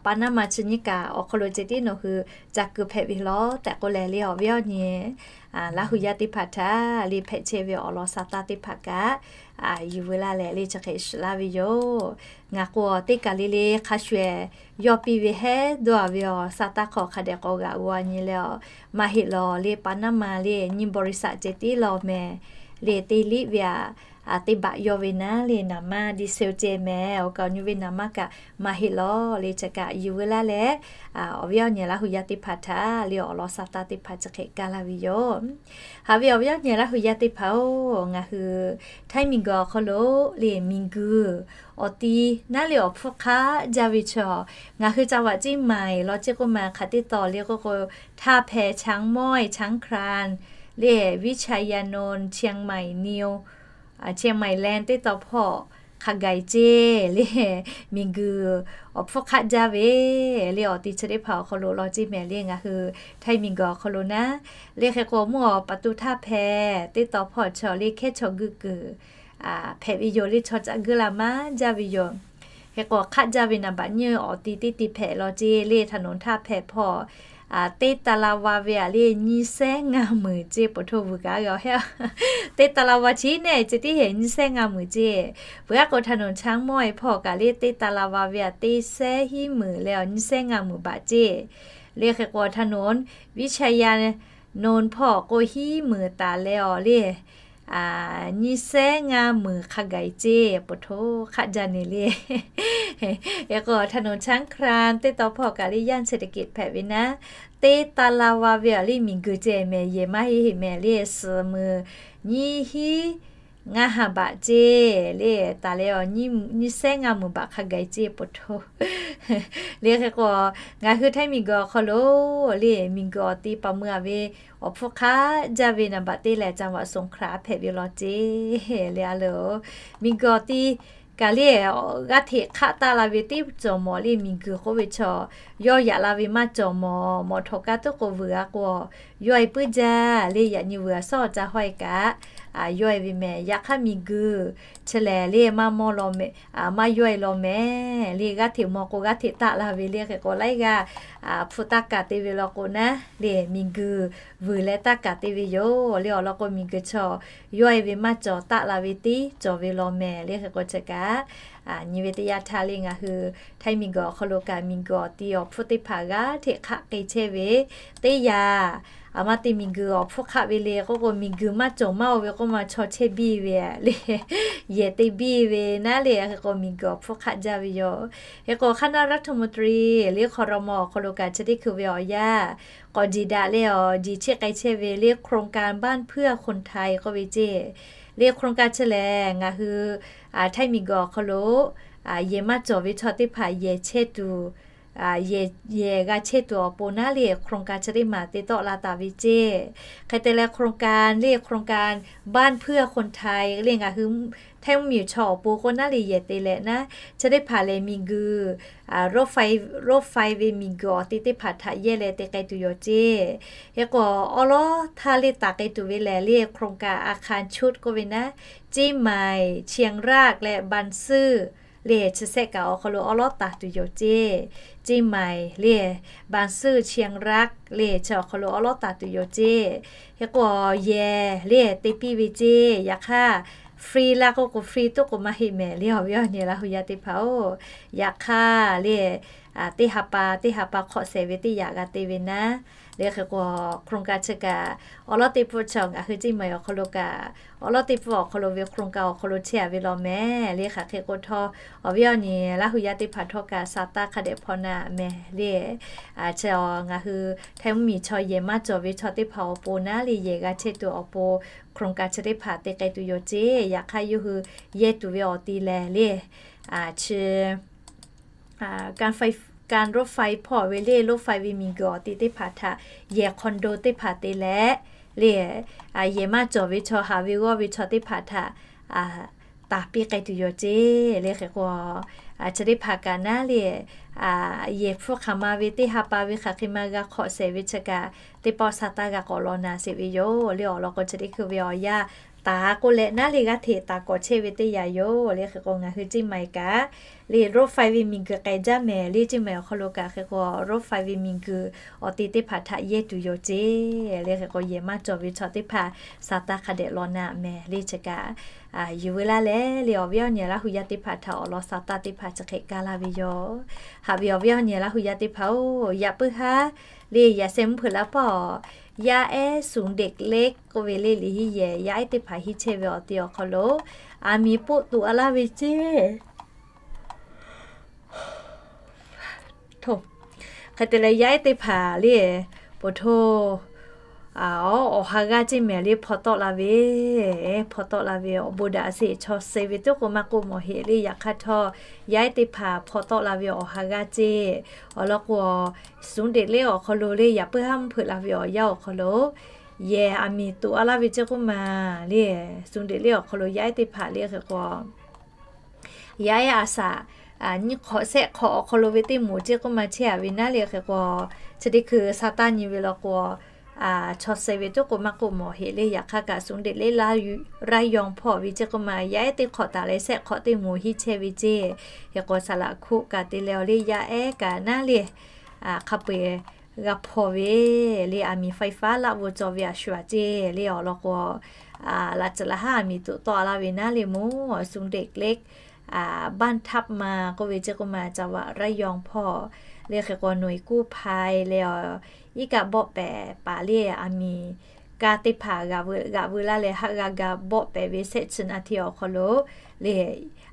Panama chi nyiˇ kaꞈ awˬ hk'aw lo ceh tiˉ nawˬ hui ca keu hpehꞈ ve law tehꞈ k'oˆ leh le, awˬ viˉ awˬ nyi Laˇ hu yaˇ teˇ hpaˍ htaꞈ le hpehꞈ chehˇ ve awˬ lawn sa taˇ teˇ hpaˍ kaꞈ yuˬ veu laˇ leh le chi hk'e shiˍ laˇ ve yoˬ. Ngaˬ k'o teˇ kaˬ le le hk'a shuˍ shuˍ yawˇ piˇ ve hehˉ dawˇ a ve awˬ sa taˇ hk'aw hk'a dehꞈ k'awꞈ g'aꞈ g'aw nyi leh, maˇ heˆ lawˬ le, Panama le nyiˇ บริษัท ceh tiˉ law mehˍ le, teˇ liˆ ve aꞈ teˇ baꞈ yawˇ ve naˉ le, naˍ manˇ diesel ceh mehˍ, awˬ kaˍ awˬ nyi ve naˍ manˇ kaꞈ maˇ heˆ lawˬ le, chi kaꞈ yuˬ veu laˇ leh, awˬ viˉ awˬ nyi Laˇ hu yaˇ teˇ hpaˍ htaꞈ le awˬ lawn sa taˇ teˇ hpaˍ chi hk'e kaˇ laˇ ve yoˬ. Haꞈ ve awˬ viˉ awˬ nyi Laˇ hu yaˇ teˇ hpaˍ-oˬ, ngaˬ hui htaiˇ miˬguiˬ awˬ hk'aw lo le miˬguiˬ awˬ ti naˉ le awˬ hpfuhˇ hk'aˆ jaˇ ve chaw, ngaˬ hui จังหวัดเชียงใหม่ law ceˇ k'oˆ ma hk'aˬ teˇ taw le k'oˆ k'o, Htaˇ hpehꞈ, เชียงใหม่ เชียงคาน le วิชยานนท์ เชียงใหม่นิว เชียงใหม่แลนด์ teˇ taw hpawˇ hk'a gaˬ ceˇ le, miˬguiˬ awˬ hpfuhˇ hk'aˆ jaˇ ve le awˬ ti chi teˇ hpaˍ awˬ hk'aw lo law ceˇ mehˍ le, ngaˬ hui htaiˇ miˬguiˬ awˬ hk'aw lo naˉ. Le hk'e k'o, mvuhˇ awˬ pa tu htaˇ hpehꞈ teˇ taw hpawˇ chaw le hkehˉ chaw guiˇ kuiˬ hpehꞈ ve yoˬ le, chaw caꞈ guiˇ la maˇ jaˇ ve yoˬ. Hk'e k'o, hk'aˆ jaˇ ve naˍ baꞈ nyiˇ awˬ ti teˇ ti hpehꞈ law ceˇ le, ถนนท่าแพ hpawˇ teˇ ตารางวา ve aꞈ le nyiˇ sehˉ ngaˇ meunˍ ceˇ, ปะโท vuiˬ kaꞈ g'a hehˉ, teˇ ตารางวา chi neˉ ceh tiˉ heˍ nyiˇ sehˉ ngaˇ meunˍ ceˇ. Peuˬ aˉ k'o ถนนช้างม้อย hpawˇ kaꞈ le teˇ ตารางวา ve aꞈ teˇ sehˉ hiˉ meunˍ leh awˬ nyiˇ sehˉ ngaˇ meunˍ baꞈ ceˇ. Le hk'e k'o, ถนนวิชยานนท์ hpawˇ k'o hiˉ meunˍ taˍ leh awˬ le nyiˇ sehˉ ngaˇ meunˍ hk'a gaˬ ceˇ, ปะโท hk'aˆ jaˇ ne le. Hk'e k'o, ถนนช้างคาน teˇ taw hpawˇ kaꞈ le ย่านเศรษฐกิจ hpehꞈ ve naˉ, teˇ ตารางวา ve aꞈ le miˬguiˬ ceh mehˍ, yehˬ maˇ heˆ heˆ mehˍ le, suhˍ meunˍ nyiˇ hiˉ ngaˇ ha baꞈ ceˇ le, taˍ leh awˬ nyiˇ sehˉ ngaˇ meunˍ baꞈ hk'a gaˬ ceˇ, ปะโท. Le hk'e k'o, ngaˬ hui htaiˇ miˬguiˬ awˬ hk'aw lo le miˬguiˬ awˬ ti paˍ mui a ve awˬ hpfuhˇ hk'aˆ jaˇ ve naˍ baꞈ teˇ lehˬ จังหวัดสงขลา hpehꞈ ve law ceˇ le a loˬ. Miˬguiˬ awˬ ti kaꞈ le g'aˇ hteꞈ hk'aˆ taˆ la ve teˇ cawˬ mawˬ le, miˬguiˬ k'oˆ ve chaw yawˇ yaꞈ la ve maˇ cawˬ mawˬ, mawˬ htawnˍ kaˇ tuˉ k'o vuiˬ a k'o, yawˇ e puiˉ jaˇ le, yaꞈ nyi vuiˬ a sawˉ ca hawˇ e kaꞈ yawˇ e ve mehˍ. Yaꞈ hk'aˇ miˬguiˬ chi lehˬ le maˇ mawˇ law mehˍ, maˇ yawˇ e law mehˍ le, g'aˇ hteꞈ mawˬ k'o g'aˇ hteꞈ taˆ la ve le. Hk'e k'o laiˉ g'aˇ hpu taˇ kaˍ te ve law k'o naˉ le, miˬguiˬ vuiˬ leh taˇ kaˍ te ve yoˬ le. Awˬ lawn k'o, miˬguiˬ chaw yawˇ e ve maˇ cawˬ taˆ la ve tiˉ cawˬ ve law mehˍ le. Hk'e k'o chi kaꞈ nyi ve teˇ yanˇ htaˇ le ngaˬ hui htaiˇ miˬguiˬ awˬ hk'aw lo kaꞈ miˬguiˬ awˬ ti awˬ hpfuhˇ teˇ hpaˍ g'aˇ hteꞈ hk'aˆ k'ai chehˇ ve teˇ yanˇ, aˬ ma te miˬguiˬ awˬ hpfuhˇ hk'aˆ ve le k'oˆ k'o, miˬguiˬ maˇ cawˬ maˇ oˇ ve k'oˆ ma chaw chehˇ biˇ ve le, yehˬ te biˇ ve naˉ le. Hk'e k'o miˬguiˬ awˬ hpfuhˇ hk'aˆ jaˇ ve yoˬ. Hk'e k'o คณะรัฐมนตรี le ครม. awˬ hk'aw lo kaꞈ chi teˇ hkui ve awˬ yanˇ k'awꞈ jiˬ daꞈ leh awˬ jiˬ chiˆ k'ai chehˇ ve le โครงการบ้านเพื่อคนไทย k'oˆ ve ceˇ. Le โครงการ chi lehˬ ngaˬ hui htaiˇ miˬguiˬ awˬ hk'aw lo yehˬ maˇ cawˬ ve chaw teˇ hpaˍ yehˬ chehˇ tuˬ, yehˬ g'a chehˇ tuˬ awˬ pon naˉ le โครงการ chi teˇ maˬ te tawˆ la taˍ ve ceˇ. Hk'e te leh โครงการ le โครงการบ้านเพื่อคนไทย le ngaˬ hui htaiˇ mvuhˇmiˬ chaw awˬ pon k'o naˉ le yehˬ te leh naˉ, chi teˇ hpaˍ lehˬ miˬguiˬ รถไฟ ve miˬguiˬ awˬ ti teˇ hpaˍ htaꞈ yehˇ leh te k'ai tuˬ yoˬ ceˇ. Hk'e k'o awˉ lawˉ htaˇ le taˍ k'ai tuˬ ve lehˬ le โครงการ อาคารชุด k'oˆ ve naˉ, เชียงใหม่ เชียงราก leh บางซื่อ le chi sehˆ kaꞈ awˬ hk'aw lo awˉ lawˉ taˍ tuˬ yoˬ ceˇ. เชียงใหม่ le บางซื่อ เชียงราก le chi awˬ hk'aw lo awˉ lawˉ taˍ tuˬ yoˬ ceˇ. Hk'e k'o yehˬ le te piˇ ve ceˇ. Yaꞈ hk'aˇ free laˇ k'oˆ k'o free tuˉ k'o maˇ heˆ mehˍ le, awˬ viˉ awˬ nyi Laˇ hu yaˇ teˇ hpaˍ-oˬ. Yaꞈ hk'aˇ le teˇ ha pa teˇ ha pa hk'awꞈ shehˍ ve teˇ yanˇ g'a te ve naˉ le. Hk'e k'o โครงการ chi kaꞈ awˉ lawˉ teˇ pfuhˇ chaw ngaˬ hui เชียงใหม่ awˬ hk'aw lo kaꞈ awˉ lawˉ teˇ pfuhˇ awˬ hk'aw lo ve โครงการ awˬ hk'aw lo chehˇ a ve law mehˍ le. Hk'aˬ hk'e k'o htawˇ awˬ viˉ awˬ nyi Laˇ hu yaˇ teˇ hpaˍ htawˇ kaꞈ sa taˇ hk'a dehꞈ hpaw na mehˍ le. Chi ngaˬ hui htaiˇ mvuhˇmiˬ chaw yehˬ maˇ cawˬ ve chaw teˇ hpaˍ awˬ pon naˉ le yehˬ g'a chehˇ tuˬ awˬ pon โครงการ chi teˇ hpaˍ te k'ai tuˬ yoˬ ceˇ. Yaꞈ hk'aˇ yawˇ hui yehˇ tuˬ ve awˬ ti lehˬ le chi ka รถไฟ hpawˇ ve le รถไฟ ve miˬguiˬ awˬ ti teˇ hpaˍ htaꞈ yehˬ คอนโด teˇ hpaˍ te leh le yehˬ maˇ cawˬ ve chaw haꞈ ve g'awˇ ve chaw teˇ hpaˍ htaꞈ taˍ piˇ k'ai tuˬ yoˬ ceˇ le. Hk'e k'o, chi teˇ hpaˍ kaꞈ naˉ le, yehˬ hpfuhˇ hk'aˬ ma ve teˇ ha pa ve hk'aˬ hk'e ma g'a hk'awꞈ shehˍ ve chi kaꞈ, teˇ pawˆ sa taˇ g'a k'awꞈ law na sheˍ ve yoˬ le. Awˬ lawn k'o, chi teˇ hkui ve awˬ yanˇ taˍ k'oˆ leh naˉ le g'aˇ hteꞈ taˍ k'awꞈ chehˇ ve teˇ yanˇ yoˬ le. Hk'e k'o, ngaˬ hui Ceˇ Maiˍ kaꞈ le, road five ve miˬguiˬ k'ai jaˇ mehˍ le. Ceˇ Maiˍ awˬ hk'aw lo kaꞈ hk'e k'o, road five ve miˬguiˬ awˬ te teˇ hpaˍ htaꞈ yehˇ tuˬ yoˬ ceˇ le. Hk'e k'o, yehˬ maˇ cawˬ ve chaw teˇ hpaˍ sa taˇ hk'a dehꞈ law na mehˍ le. Chi kaꞈ yuˬ veu laˇ leh le, awˬ viˉ awˬ nyi Laˇ hu yaˇ teˇ hpaˍ htaꞈ awˬ lawn sa taˇ teˇ hpaˍ chi hk'e kaˇ laˇ ve yoˬ. Haꞈ ve awˬ viˉ awˬ nyi Laˇ hu yaˇ teˇ hpaˍ-oˬ, yaꞈ puiˉ haˉ le, yaꞈ sheh mvuhˇ hpeuꞈ la paˇ-oˬ, yaˇ ehˉ suˍ deꞈ lehˆ k'oˆ ve le, liꞈ henˇ yehˬ yaˇ ehˉ teˇ hpaˍ henˇ chehˇ ve awˬ te awˬ hk'aw lo aˬ miˍ poˆ tuꞈ a laˇ ve ceˇ. Hk'e te leh, yaˇ ehˉ teˇ hpaˍ le, poˬ htoˇ awˬ ha g'aˇ ceˇ mehˍ le, hpaw tawˆ la ve, hpaw tawˆ la ve awˬ bon daꞈ sheˍ. Chaw suh ve tuˉ k'o maˇ k'oˆ mawˬ heꞈ le. Yaꞈ hk'aˇ htawˇ, yaˇ ehˉ teˇ hpaˍ hpaw tawˆ la ve awˬ ha g'aˇ ceˇ, awˬ lawn k'o, suˍ deꞈ lehˆ awˬ hk'aw lo le, yaꞈ puiˉ haˉ mvuhˇ hpeuꞈ la ve awˬ yanˇ awˬ hk'aw lo yehˬ aˬ miˍ tuꞈ a laˇ ve ceˇ k'oˆ ma le. Suˍ deꞈ lehˆ awˬ hk'aw lo yaˇ ehˉ teˇ hpaˍ le, hk'e k'o, yaˇ ehˉ a shaꞈ nyiˇ hk'awꞈ shehˆ hk'awꞈ awˬ hk'aw lo ve teˇ moˍ ceˇ k'oˆ ma chehˇ a ve naˉ le. Hk'e k'o, chi teˇ hkui sa taˇ nyi ve law k'o, chaw suh ve tuˉ k'o maˇ k'oˆ mawˬ heꞈ le. Yaꞈ hk'aˇ kaꞈ suˍ deꞈ lehˆ raˇ yaw hpawˇ ve ceˇ k'oˆ ma, yaˇ ehˉ teˇ hk'awꞈ taˍ leh shehˆ hk'awꞈ teˇ moˍ henˇ chehˇ ve ceˇ. Hk'e k'o, saˍ laꞈ hkuˆ kaꞈ te leh awˬ le yaˇ ehˉ kaꞈ naˉ le, hk'a peu-eˬ g'a hpaw ve le, aˬ miˍ faiˉ faˉ laˆ g'uˇ cawˬ ve a shu a ceˇ le. Awˬ lawn k'o, laꞈ tcuhˍ laꞈ haˉ aˬ miˍ tuꞈ tawˆ a laˇ ve naˉ le mawˬ, suˍ deꞈ lehˆ บ้านทับมา k'oˆ ve ceˇ k'oˆ ma, จังหวัดระยอง hpawˇ le. Hk'e k'o, หน่วยกู้ภัย le, iˉ kaˆ bawˆ pehˍ paˍ le, aˬ miˍ kaˇ teˇ hpaˍ g'aꞈ veu laˇ leh haˆ g'a ga bawˆ pehˍ ve shehˆ chi naˍ tiˍ awˬ hk'aw lo le,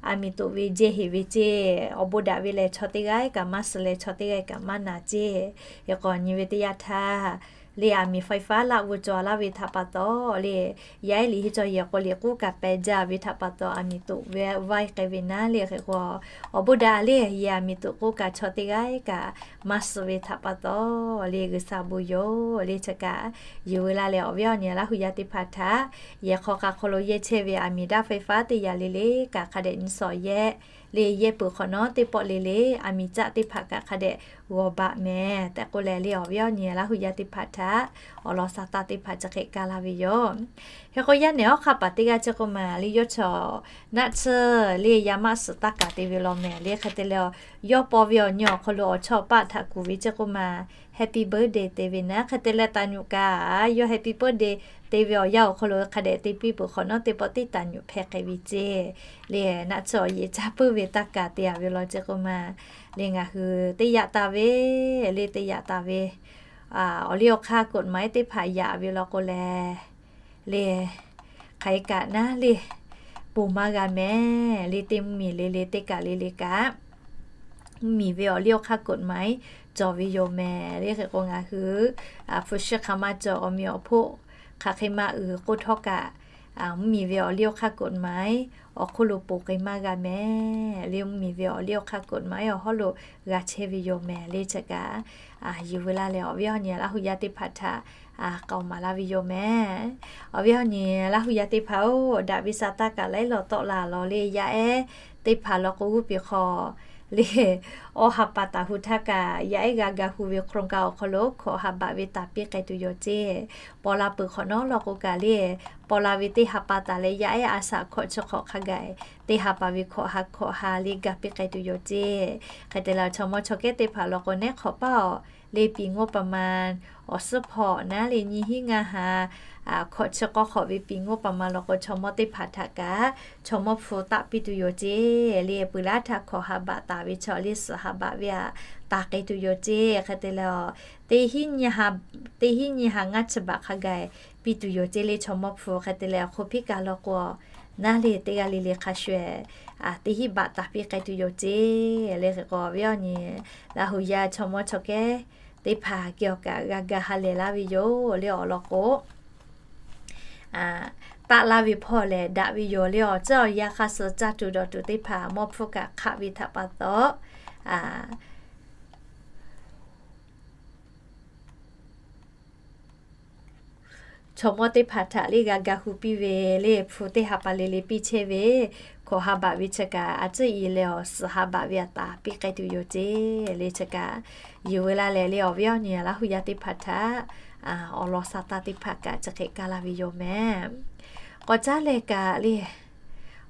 aˬ miˍ tuꞈ ve jehˇ heˍ ve ceˇ. Awˬ bon daꞈ ve lehˬ, chaw teˇ g'aˇ kaꞈ maˇ suh leh, chaw teˇ g'aˇ kaꞈ maˇ na ceˇ. Hk'e k'o, nyi ve teˇ yanˇ htaˇ le, aˬ miˍ faiˉ faˉ laˆ g'uˇ cawˬ laˇ ve htaꞈ pa taw le, yaˇ ehˉ liꞈ henˇ cawˬ yehˬ k'o, liꞈ k'oˆ kaꞈ pehˬ jaˇ ve htaꞈ pa taw, aˬ miˍ tuꞈ ve vaiˇ k'ai ve naˉ le. Hk'e k'o, awˬ bon daꞈ le, yehˬ aˬ miˍ tuꞈ k'oˆ kaꞈ chaw teˇ g'aˇ kaꞈ maˇ suh ve htaꞈ pa taw le, G'uiˬsha bon yoˬ le. Chi kaꞈ yuˬ veu laˇ leh, awˬ viˉ awˬ nyi Laˇ hu yaˇ teˇ hpaˍ htaꞈ yehˬ hk'aw k'a hk'aw lo yehˇ chehˇ ve aˬ miˍ daˇ faiˉ faˉ teˇ yanˇ le le kaꞈ hk'a dehꞈ nyi shawˍ yehˇ le. Yehˇ peuˬ hk'awꞈ nawˉ teˇ pawˆ le le, aˬ miˍ caˆ teˇ hpaˍ kaꞈ hk'a dehꞈ g'awˬ baꞈ mehˍ tehꞈ k'oˆ leh le, awˬ viˉ awˬ nyi Laˇ hu yaˇ teˇ hpaˍ htaꞈ awˬ lawn sa taˇ teˇ hpaˍ chi hk'e kaˇ laˇ ve yoˬ. Hk'e k'o, yaˇ nehˬ awˬ hk'aˇ paˍ teˇ g'aˇ ceˇ k'oˆ ma le, yawˇ chaw naˆ tsuhˇ le, yaˇ maˆ suhˍ taˇ kaˍ te ve law mehˍ le. Hk'e te leh, yawˇ paw ve awˬ nyi awˬ hk'aw lo awˬ chawˇ paˆ htaꞈ kuˬ ve ceˇ k'oˆ ma, Happy birthday te ve naˉ. Hk'e te leh, taˍ nyuꞈ kaꞈ yawˇ Happy birthday te ve awˬ yanˇ awˬ hk'aw lo hk'a dehꞈ te piˇ peuˬ hk'awꞈ nawˉ, teˇ pawˆ teˇ taˍ nyuꞈ hpehˇ k'ai ve ceˇ le. Naˆ tsuhˇ awˬ yehˬ caˇ puiˉ ve taˇ kaˍ te a ve law ceˇ k'oˆ ma le, ngaˬ hui teˇ yaꞈ taˍ ve le, teˇ yaꞈ taˍ ve awˬ liˇ awˬ hk'aˇ กฎหมาย teˇ hpaˍ yaꞈ ve law k'o lehˬ le, hk'aˬ hk'e kaꞈ naˉ le, ponˬ maˇ g'a mehˍ le. Teˇ mvuhˇmiˬ le le teˇ kaˬ le le kaꞈ, mvuhˇmiˬ ve awˬ liˇ awˬ hk'aˇ กฎหมาย cawˬ ve yoˬ mehˍ le. Hk'e k'o, ngaˬ hui hpu shi hk'aˬ ma cawˬ, awˬ meꞈ awˬ hponˇ hk'aˬ hk'e ma uiˍ k'oˆ htawˇ kaꞈ, mvuhˇmiˬ ve awˬ liˇ awˬ hk'aˇ กฎหมาย awˬ hk'oˆ lo ponˬ k'ai maˇ g'a mehˍ le. Mvuhˇmiˬ ve awˬ liˇ awˬ hk'aˇ กฎหมาย awˬ hawˉ lo g'a chehˇ ve yoˬ mehˍ le. Chi kaꞈ yuˬ veu laˇ leh, awˬ viˉ awˬ nyi Laˇ hu yaˇ teˇ hpaˍ htaꞈ k'aoˍ maˍ laˇ ve yoˬ mehˍ. Awˬ viˉ awˬ nyi Laˇ hu yaˇ teˇ hpaˍ-oˬ, daꞈ ve sa taˇ kaꞈ laiˉ law tawˆ la lawˬ le. Yaˇ ehˉ teˇ hpaˍ law k'o, g'uˇ piˬ hk'aw le, awˬ ha pa taˍ hu htaˇ kaꞈ, yaˇ ehˉ g'a ga hu ve โครงการ awˬ hk'aw lo hkawꞈ ha baꞈ ve taˍ piˇ k'ai tuˬ yoˬ ceˇ. Paw la peuˬ hk'awꞈ nawˉ law k'o kaꞈ le, paw la ve teˇ ha pa taˍ leh yaˇ ehˉ a shaꞈ hkawꞈ chi hk'awꞈ hk'a gaˬ, teˇ ha pa ve hkawꞈ ha hkawꞈ ha le ga piˇ k'ai tuˬ yoˬ ceˇ. Hk'e te leh, chaw mawˇ chaw kehˉ teˇ hpaˍ law k'o, neˉ hk'awꞈ paˇ-oˬ le, piˍ งบประมาณ awˬ suhˉ hpawꞈ naˉ le, nyiˇ hinˉ ngaˇ ha hkawꞈ chi k'awˇ hk'awꞈ ve piˍ งบประมาณ law k'o, chaw mawˇ teˇ hpaˍ htaꞈ kaꞈ chaw mawˇ hpu taˆ piˇ tuˬ yoˬ ceˇ. Le, peuˬ laˇ htaˇ hkawꞈ ha baꞈ taˍ ve chaw le, suhˍ ha baꞈ ve htaꞈ taˍ k'ai tuˬ yoˬ ceˇ. Hk'e te leh, teˇ hinˉ nyiˇ ha ngaˇ chi baꞈ hk'a gaˬ piˇ tuˬ yoˬ ceˇ le. Chaw mawˇ hpu hk'e te leh, awˬ hk'oˆ piˉ kaꞈ law k'o, naˉ le teˇ g'aˇ le le hk'a shuˍ-eˬ teˇ hinˉ baꞈ taˍ piˇ k'ai tuˬ yoˬ ceˇ. Le hk'e k'o, awˬ viˉ awˬ nyi Laˇ hu yaˇ chaw mawˇ chaw kehˉ teˇ hpaˍ kehˬ awˬ kaꞈ g'a ga ha lehˬ laˇ ve yoˬ le. Awˬ lawn k'o, taˆ laˇ ve hpawˇ lehˬ daꞈ ve yoˬ le. Awˬ ceuˬ awˬ yanˇ hk'a suh caˇ tuˬ dawˬ tuˬ teˇ hpaˍ mawˇ hpfuhˇ kaꞈ hk'aˆ ve htaꞈ pa taw, chaw mawˇ teˇ hpaˍ htaꞈ le g'a ga hu piˇ ve le, hpu teˇ ha pa le le piˇ chehˇ ve, Awˬ ha baꞈ ve chi kaꞈ a ciˉ i leh awˬ suhˍ ha baꞈ ve a taˍ piˇ k'ai tuˬ yoˬ ceˇ. Le chi kaꞈ yuˬ veu laˇ leh le awˬ viˉ awˬ nyi Laˇ hu yaˇ teˇ hpaˍ htaꞈ awˬ lawn sa taˇ teˇ hpaˍ kaꞈ chi hk'e kaˇ laˇ ve yoˬ mehˍ. K'awꞈ caˉ leh kaꞈ le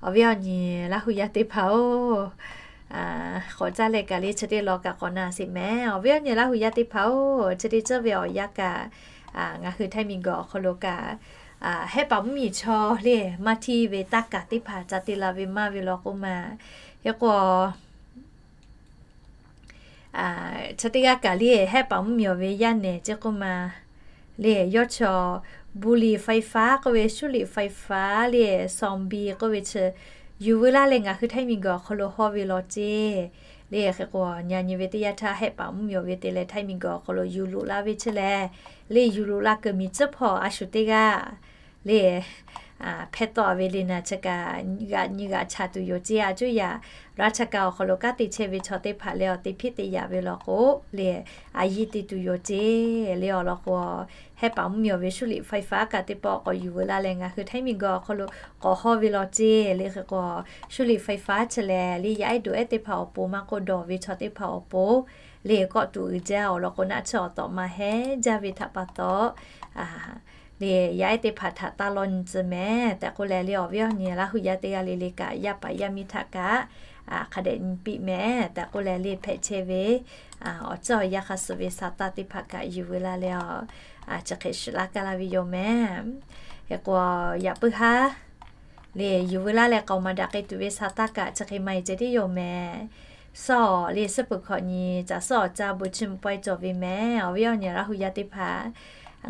awˬ viˉ awˬ nyi Laˇ hu yaˇ teˇ hpaˍ-oˬ, k'awꞈ caˉ leh kaꞈ le chi teˇ lawn kaꞈ k'awꞈ na sheˍ mehˍ. Awˬ viˉ awˬ nyi Laˇ hu yaˇ teˇ hpaˍ-oˬ, chi teˇ ceuˬ ve awˬ yanˇ kaꞈ ngaˬ hui Htaiˇ miˬguiˬ awˬ hk'aw lo kaꞈ Hehˆ paˍ mvuhˇmiˬ chaw le maˇ hteˇ ve taˇ kaˍ teˇ hpaˍ ca te la ve maˇ ve law k'oˆ ma. Hk'e k'o, chi teˇ g'aˇ kaꞈ le Hehˆ paˍ mvuhˇmiˬ ve yaˇ nehˬ ceˇ k'oˆ ma. Le yawˇ chaw บุหรี่ไฟฟ้า k'oˆ ve shuˉ liꞈ ไฟฟ้า le ซองเบียร์ k'oˆ ve chi yuˬ veu laˇ leh ngaˬ hui Htaiˇ miˬguiˬ awˬ hk'aw lo hawˇ ve law ceˇ. Le hk'e k'o, nyi nyi ve teˇ yanˇ htaˇ Hehˆ paˍ mvuhˇmiˬ ve te leh Htaiˇ miˬguiˬ awˬ hk'aw lo yuˬ loꞈ la ve chi lehˬ, le yuˬ loꞈ la kuiˬ miˬ tcuhˉ hpawˇ a shu teˇ g'aˇ le hpehˇ tawˆ ve le naˬ chi kaꞈ g'aꞈ nyi g'aꞈ chaˍ tuˬ yoˬ ceˇ. A cuˇ yaꞈ ราชการ awˬ hk'aw lo kanˉ te chehˇ ve chaw teˇ hpaˍ leh awˬ te hpiˇ te yaꞈ ve law k'o, le a yiˇ te tuˬ yoˬ ceˇ. Le awˬ lawn k'o, Hehˆ paˍ mvuhˇmiˬ ve shuˉ liꞈ ไฟฟ้า kaꞈ teˇ pawˆ k'awꞈ yuˬ veu laˇ leh ngaˬ hui Htaiˇ miˬguiˬ awˬ hk'aw lo k'awꞈ hawˇ ve law ceˇ. Le hk'e k'o, shuˉ liꞈ ไฟฟ้า chi lehˬ le yaˇ ehˉ doꞈ ehˉ teˇ hpaˍ awˬ pon maˇ k'oˆ, dawˬ ve chaw teˇ hpaˍ awˬ pon le kawˆ tuˬ uiˍ jaˇ. Awˬ lawn k'o, naˆ tsuhˇ awˬ tawꞈ ma hehˉ jaˇ ve htaꞈ pa taw, le yaˇ ehˉ teˇ hpaˍ htaꞈ taˇ lawˇ nyi tcuh mehˍ tehꞈ k'oˆ leh, le awˬ viˉ awˬ nyi Laˇ hu yaˇ teˇ g'aˇ le le kaꞈ yaˇ paˍ yaˇ miˇ htaꞈ kaꞈ hk'a dehꞈ nyi piˇ mehˍ tehꞈ k'oˆ leh, le hpehꞈ chehˇ ve awˬ ceuˬ awˬ yanˇ hk'a suh ve sa taˇ teˇ hpaˍ kaꞈ yuˬ veu laˇ leh, chi hk'e shiˍ laˇ kaˇ laˇ ve yoˬ mehˍ. Hk'e k'o, yaꞈ puiˉ haˉ le yuˬ veu laˇ leh k'aoˍ maˍ daꞈ k'ai tuˬ ve sa taˇ kaꞈ chi hk'e maˇ heˆ ceh tiˉ yoˬ mehˍ. Suhˉ awˬ le suhˉ peuˬ hkawꞈ nyi caˬ suhˉ awˬ caˇ bon chiˇ mvuh pawehˇ cawˬ ve mehˍ. Awˬ viˉ awˬ nyi Laˇ hu yaˇ teˇ hpaˍ,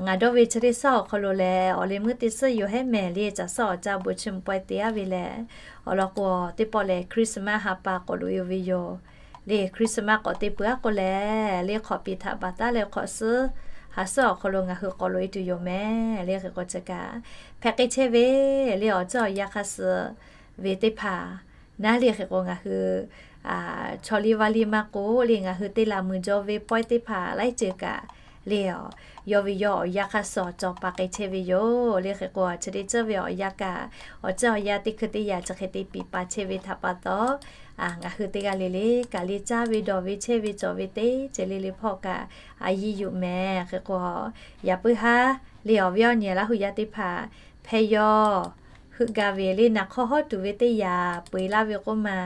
ngaˬ dawˇ ve chi teˇ suhˉ awˬ hk'aw lo lehˬ, awˬ leh meuˇ teˇ suhˉ yoˬ hehˉ mehˍ. Le caˬ suhˉ awˬ caˇ bon chiˇ mvuh pawehˇ te-a ve lehˬ, awˬ lawn k'o, teˇ pawˆ lehˬ Christmas ha pa k'awꞈ loꞈ e-oˬ ve yoˬ. Le Christmas k'awꞈ te peuˬ-a k'o lehˬ, le hk'awꞈ piˍ htaꞈ baˬ taˉ leh hk'awꞈ suhˉ ha suhˉ awˬ hk'aw lo ngaˬ hui k'awꞈ loꞈ e tuˬ yoˬ mehˍ. Le hk'e k'o chi kaꞈ hpehꞈ k'ai chehˇ ve le awˬ ceuˬ awˬ yanˇ hk'a suh ve teˇ hpaˍ naˉ le hk'e k'o, ngaˬ hui chaw liˇ vaˇ liˇ maˇ k'oˆ, le ngaˬ hui te laˬ muiˬ jaw ve pawehˇ teˇ hpaˍ laiˉ ceuˬ kaꞈ le, yawˇ ve yawˇ awˬ yanˇ hk'a suh cawˬ pa k'ai chehˇ ve yoˬ. Le hk'e k'o, chi teˇ ceuˬ ve awˬ yanˇ kaꞈ awˬ ceuˬ awˬ yanˇ teˇ hkui teˇ yanˇ chi hk'e te piˍ pa chehˇ ve htaꞈ pa taw, ngaˬ hui teˇ g'aˇ le le kaꞈ le caˇ ve dawˬ ve chehˇ ve cawˬ ve teˇ ceuˬ le le hpawˇ kaꞈ a yiˇ yuˬ mehˍ. Hk'e k'o, yaꞈ puiˉ haˉ le awˬ viˉ awˬ nyi Laˇ hu yaˇ teˇ hpaˍ hpehˇ yawˇ heuˆ gaˇ ve le naˍ hk'awˇ hawˉ tuˬ ve teˇ yanˇ peu eˬ laˇ ve k'oˆ ma.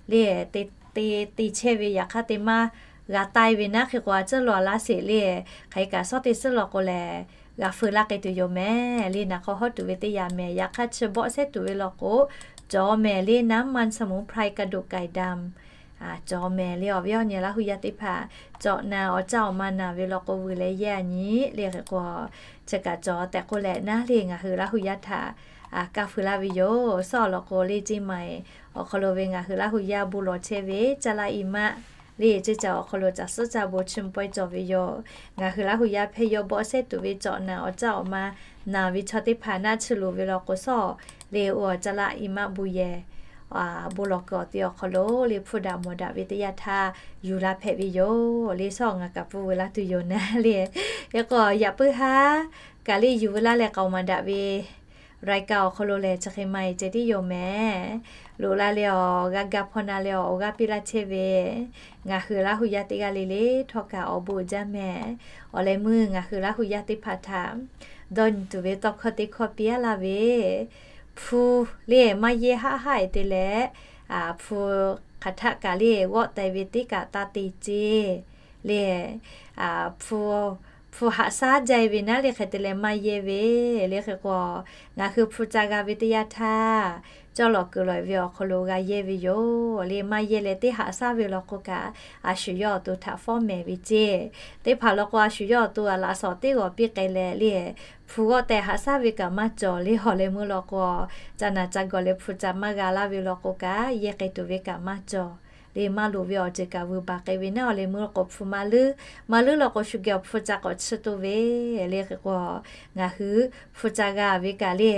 Le te te te chehˇ ve yaꞈ hk'aˇ te maˇ g'a taˇ ve naˉ hk'e k'o, a ciˉ law laˇ sheˍ le. Hk'aˬ hk'e kaꞈ sawˉ teˇ suhˉ law k'o lehˬ, g'a feu laˇ k'ai tuˬ yoˬ mehˍ. Le naˍ hk'awˇ hawˉ tuˬ ve teˇ yanˇ mehˍ. Yaꞈ hk'aˇ chi bawˆ sehˉ tuˬ ve law k'o, cawˬ mehˍ le น้ำมันสมุนไพรกระดูกไก่ดำ cawˬ mehˍ. Le awˬ viˉ awˬ nyi Laˇ hu yaˇ teˇ hpaˍ, cawˬ naˍ awˬ caˇ awˬ ma naˍ ve law k'o vuiˬ leh yehˇ a nyi le hk'e k'o, chi kaꞈ cawˬ tehꞈ k'oˆ leh naˉ le ngaˬ hui Laˇ hu yaˇ htaꞈ kaˇ feu laˇ ve yoˬ. Suhˉ awˬ lawn k'o le ceˇ maˬ awˬ hk'aw lo ve ngaˬ hui Laˇ hu yaˇ bon lawˬ chehˇ ve caˇ laˇ i maˆ le ceˇ caˬ awˬ hk'aw lo caˬ suhˉ caˇ bon chiˇ mvuh pawehˇ cawˬ ve yoˬ. Ngaˬ hui Laˇ hu yaˇ hpehˇ yawˇ bawˆ sehˉ tuˬ ve cawˬ naˍ awˬ caˇ awˬ ma naˍ ve chaw teˇ hpaˍ naˆ tsuhˇ loˍ ve law k'o, suhˉ le oˇ awˬ caˇ laˇ i maˆ bon yehˬ bon lawˬ kuiˬ awˬ te awˬ hk'aw lo le hpu daꞈ mawˬ daꞈ ve teˇ yanˇ htaˇ yuˬ la hpehꞈ ve yoˬ. Le suhˉ ngaˬ kaꞈ pfuhˇ veu laˇ tuˬ yoˬ naˉ le. Hk'e k'o, yaꞈ puiˉ haˉ kaꞈ le yuˬ veu laˇ leh k'aoˍ maˍ daꞈ ve รายการ awˬ hk'aw lo lehˬ chi hk'e maˇ heˆ ceh tiˉ yoˬ mehˍ. Loꞈ la leh awˬ g'a ga hpawˇ na leh awˬ g'aˇ piˇ laˇ chehˇ ve ngaˬ hui Laˇ hu yaˇ teˇ g'aˇ le le htawˇ kaꞈ awˬ bon uiˍ jaˇ mehˍ. Awˬ leh meuˇ ngaˬ hui Laˇ hu yaˇ teˇ hpaˍ htaꞈ dawˇ nyi tuˬ ve tawˇ hkawˇ teˇ hkawˇ piˇ-a laˇ ve, hpu le maˇ yehˇ haˆ haˆ e te leh, hpu hk'aˬ htaˆ kaꞈ le g'awˆ teh ve teˇ kaꞈ taˇ te ceˇ le. Hpu haꞈ shaˉ jaˇ e ve naˉ le hk'e te leh maˇ yehˇ ve le hk'e k'o, ngaˬ hui hpu ca g'a ve teˇ yanˇ htaˇ cawˇ lawˬ kuiˬ lawˬ ve awˬ hk'aw lo g'a yehˇ ve yoˬ. Le maˇ yehˇ leh teˇ haꞈ shaˉ ve law k'o kaꞈ, a shu yawˇ awˬ to htaꞈ fawˉ mehˍ ve ceˇ. Teˇ hpaˍ law k'o, a shu yawˇ awˬ to a laꞈ shawˍ teˇ g'awˬ piˇ k'ai leh le, hpu g'awˆ teh haꞈ shaˉ ve kaꞈ maˇ cawˬ le. Awˬ leh meuˇ law k'o, ca naˍ ca gawˬ leh hpu ca maˇ g'a laˇ ve law k'o kaꞈ, yehˇ k'ai tuˬ ve kaꞈ maˇ cawˬ. Le maˇ loˍ ve awˬ ceuˬ kaꞈ vuiˬ baˬ k'ai ve naˉ, awˬ leh meuˇ law k'o hpu maˇ leuˉ, maˇ leuˉ law k'o shu geh awˬ hpu ca k'awꞈ chiˇ toˇ ve le hk'e k'o, ngaˬ hui hpu ca g'a ve kaꞈ le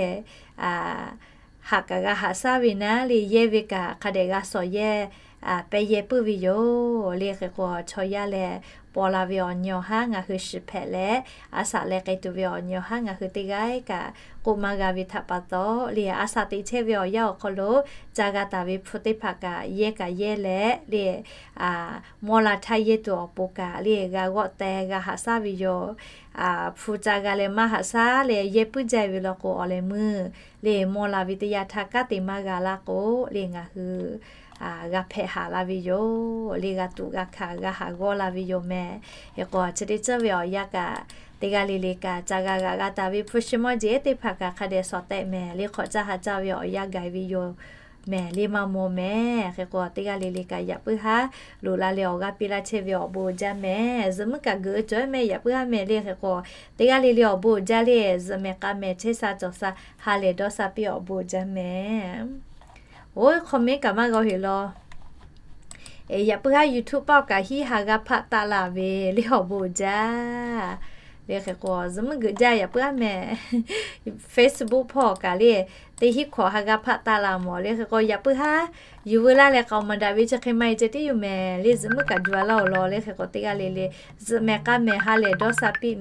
haꞈ kaꞈ g'a haꞈ shaˉ ve naˉ le, yehˇ ve kaꞈ hk'a dehꞈ g'a shawˍ yehˇ pehˇ yehˇ puiˉ ve yoˬ. Le hk'e k'o, chaw yaˇ leh paw la ve awˬ nyi awˬ haˉ ngaˬ hui shiˍ hpehꞈ leh, a shaꞈ leh k'ai tuˬ ve awˬ nyi awˬ haˉ ngaˬ hui teˇ g'aˇ kaꞈ k'oˆ maˇ g'a ve htaꞈ pa taw le, a sha teꞈ chehˇ ve awˬ yanˇ awˬ hk'aw lo ca g'a taˍ ve hpu teˇ hpaˍ kaꞈ yehˇ kaꞈ yehˇ leh le, mawˇ la htaˇ yehˇ tuˬ awˬ pon kaꞈ le g'a g'awˆ teh g'a haꞈ shaˉ ve yoˬ. Hpu ca g'a leh maˇ haꞈ shaˉ leh yehˇ puiˉ jaˇ ve law k'o, awˬ lehˬ meuˇ le mawˇ la ve teˇ yanˇ htaˇ kanˉ te maˇ g'a laˇ k'o le, ngaˬ hui g'a hpehꞈ haˍ la ve yoˬ le, g'a tuꞈ g'a hkanˍ g'a haˍ g'awˇ la ve yoˬ mehˍ. Hk'e k'o chi teˇ ceuˬ ve awˬ yanˇ kaꞈ teˇ g'aˇ le le kaꞈ ca g'a g'aꞈ g'a taˍ ve hpu shi mawˇ jeˬ teˇ hpaˍ kaꞈ hk'a dehꞈ shawˍ tehˆ mehˍ le, hk'awꞈ caˇ ha caˇ ve awˬ yanˇ gaˬ ve yoˬ mehˍ le, maˇ maw mehˍ. Hk'e k'o teˇ g'aˇ le le kaꞈ yaꞈ puiˉ haˉ loꞈ la leh awˬ g'aˇ piˇ laˇ chehˇ ve awˬ bon uiˍ jaˇ mehˍ. Zuhꞈ muiˉ kaꞈ geuꞈ cawˬ mehˍ, yaꞈ puiˉ haˉ mehˍ le. Hk'e k'o teˇ g'aˇ le le awˬ bon uiˍ jaˇ le, zuhꞈ mehˍ k'a mehˍ chehˇ sha cawˬ sha ha lehˬ dawˇ sha piˇ awˬ bon uiˍ jaˇ mehˍ. Oˇ, comment kaꞈ maˇ g'a heˆ law. Yaꞈ puiˉ haˉ YouTube paˆ awˬ kaꞈ hiˉ ha g'aˇ hpaˆ taˆ la ve le, awˬ bon uiˍ jaˇ le. Hk'e k'o zuhꞈ muiˉ geuꞈ jaˇ yaꞈ puiˉ haˉ mehˍ. Facebook hpawˇ awˬ kaꞈ le teˇ hiˉ hkawꞈ ha g'aˇ hpaˆ taˆ la mawˬ le. Hk'e k'o yaꞈ puiˉ haˉ yuˬ veu laˇ leh k'aoˍ maˍ daꞈ ve chi hk'e maˇ heˆ ceh tiˉ yoˬ mehˍ le, zuhꞈ muiˉ kaꞈ jaw laˇ awˬ lawn le. Hk'e k'o teˇ g'aˇ le le zuhꞈ mehˍ k'a mehˍ ha lehˬ dawˇ sha piˇ mehˍ.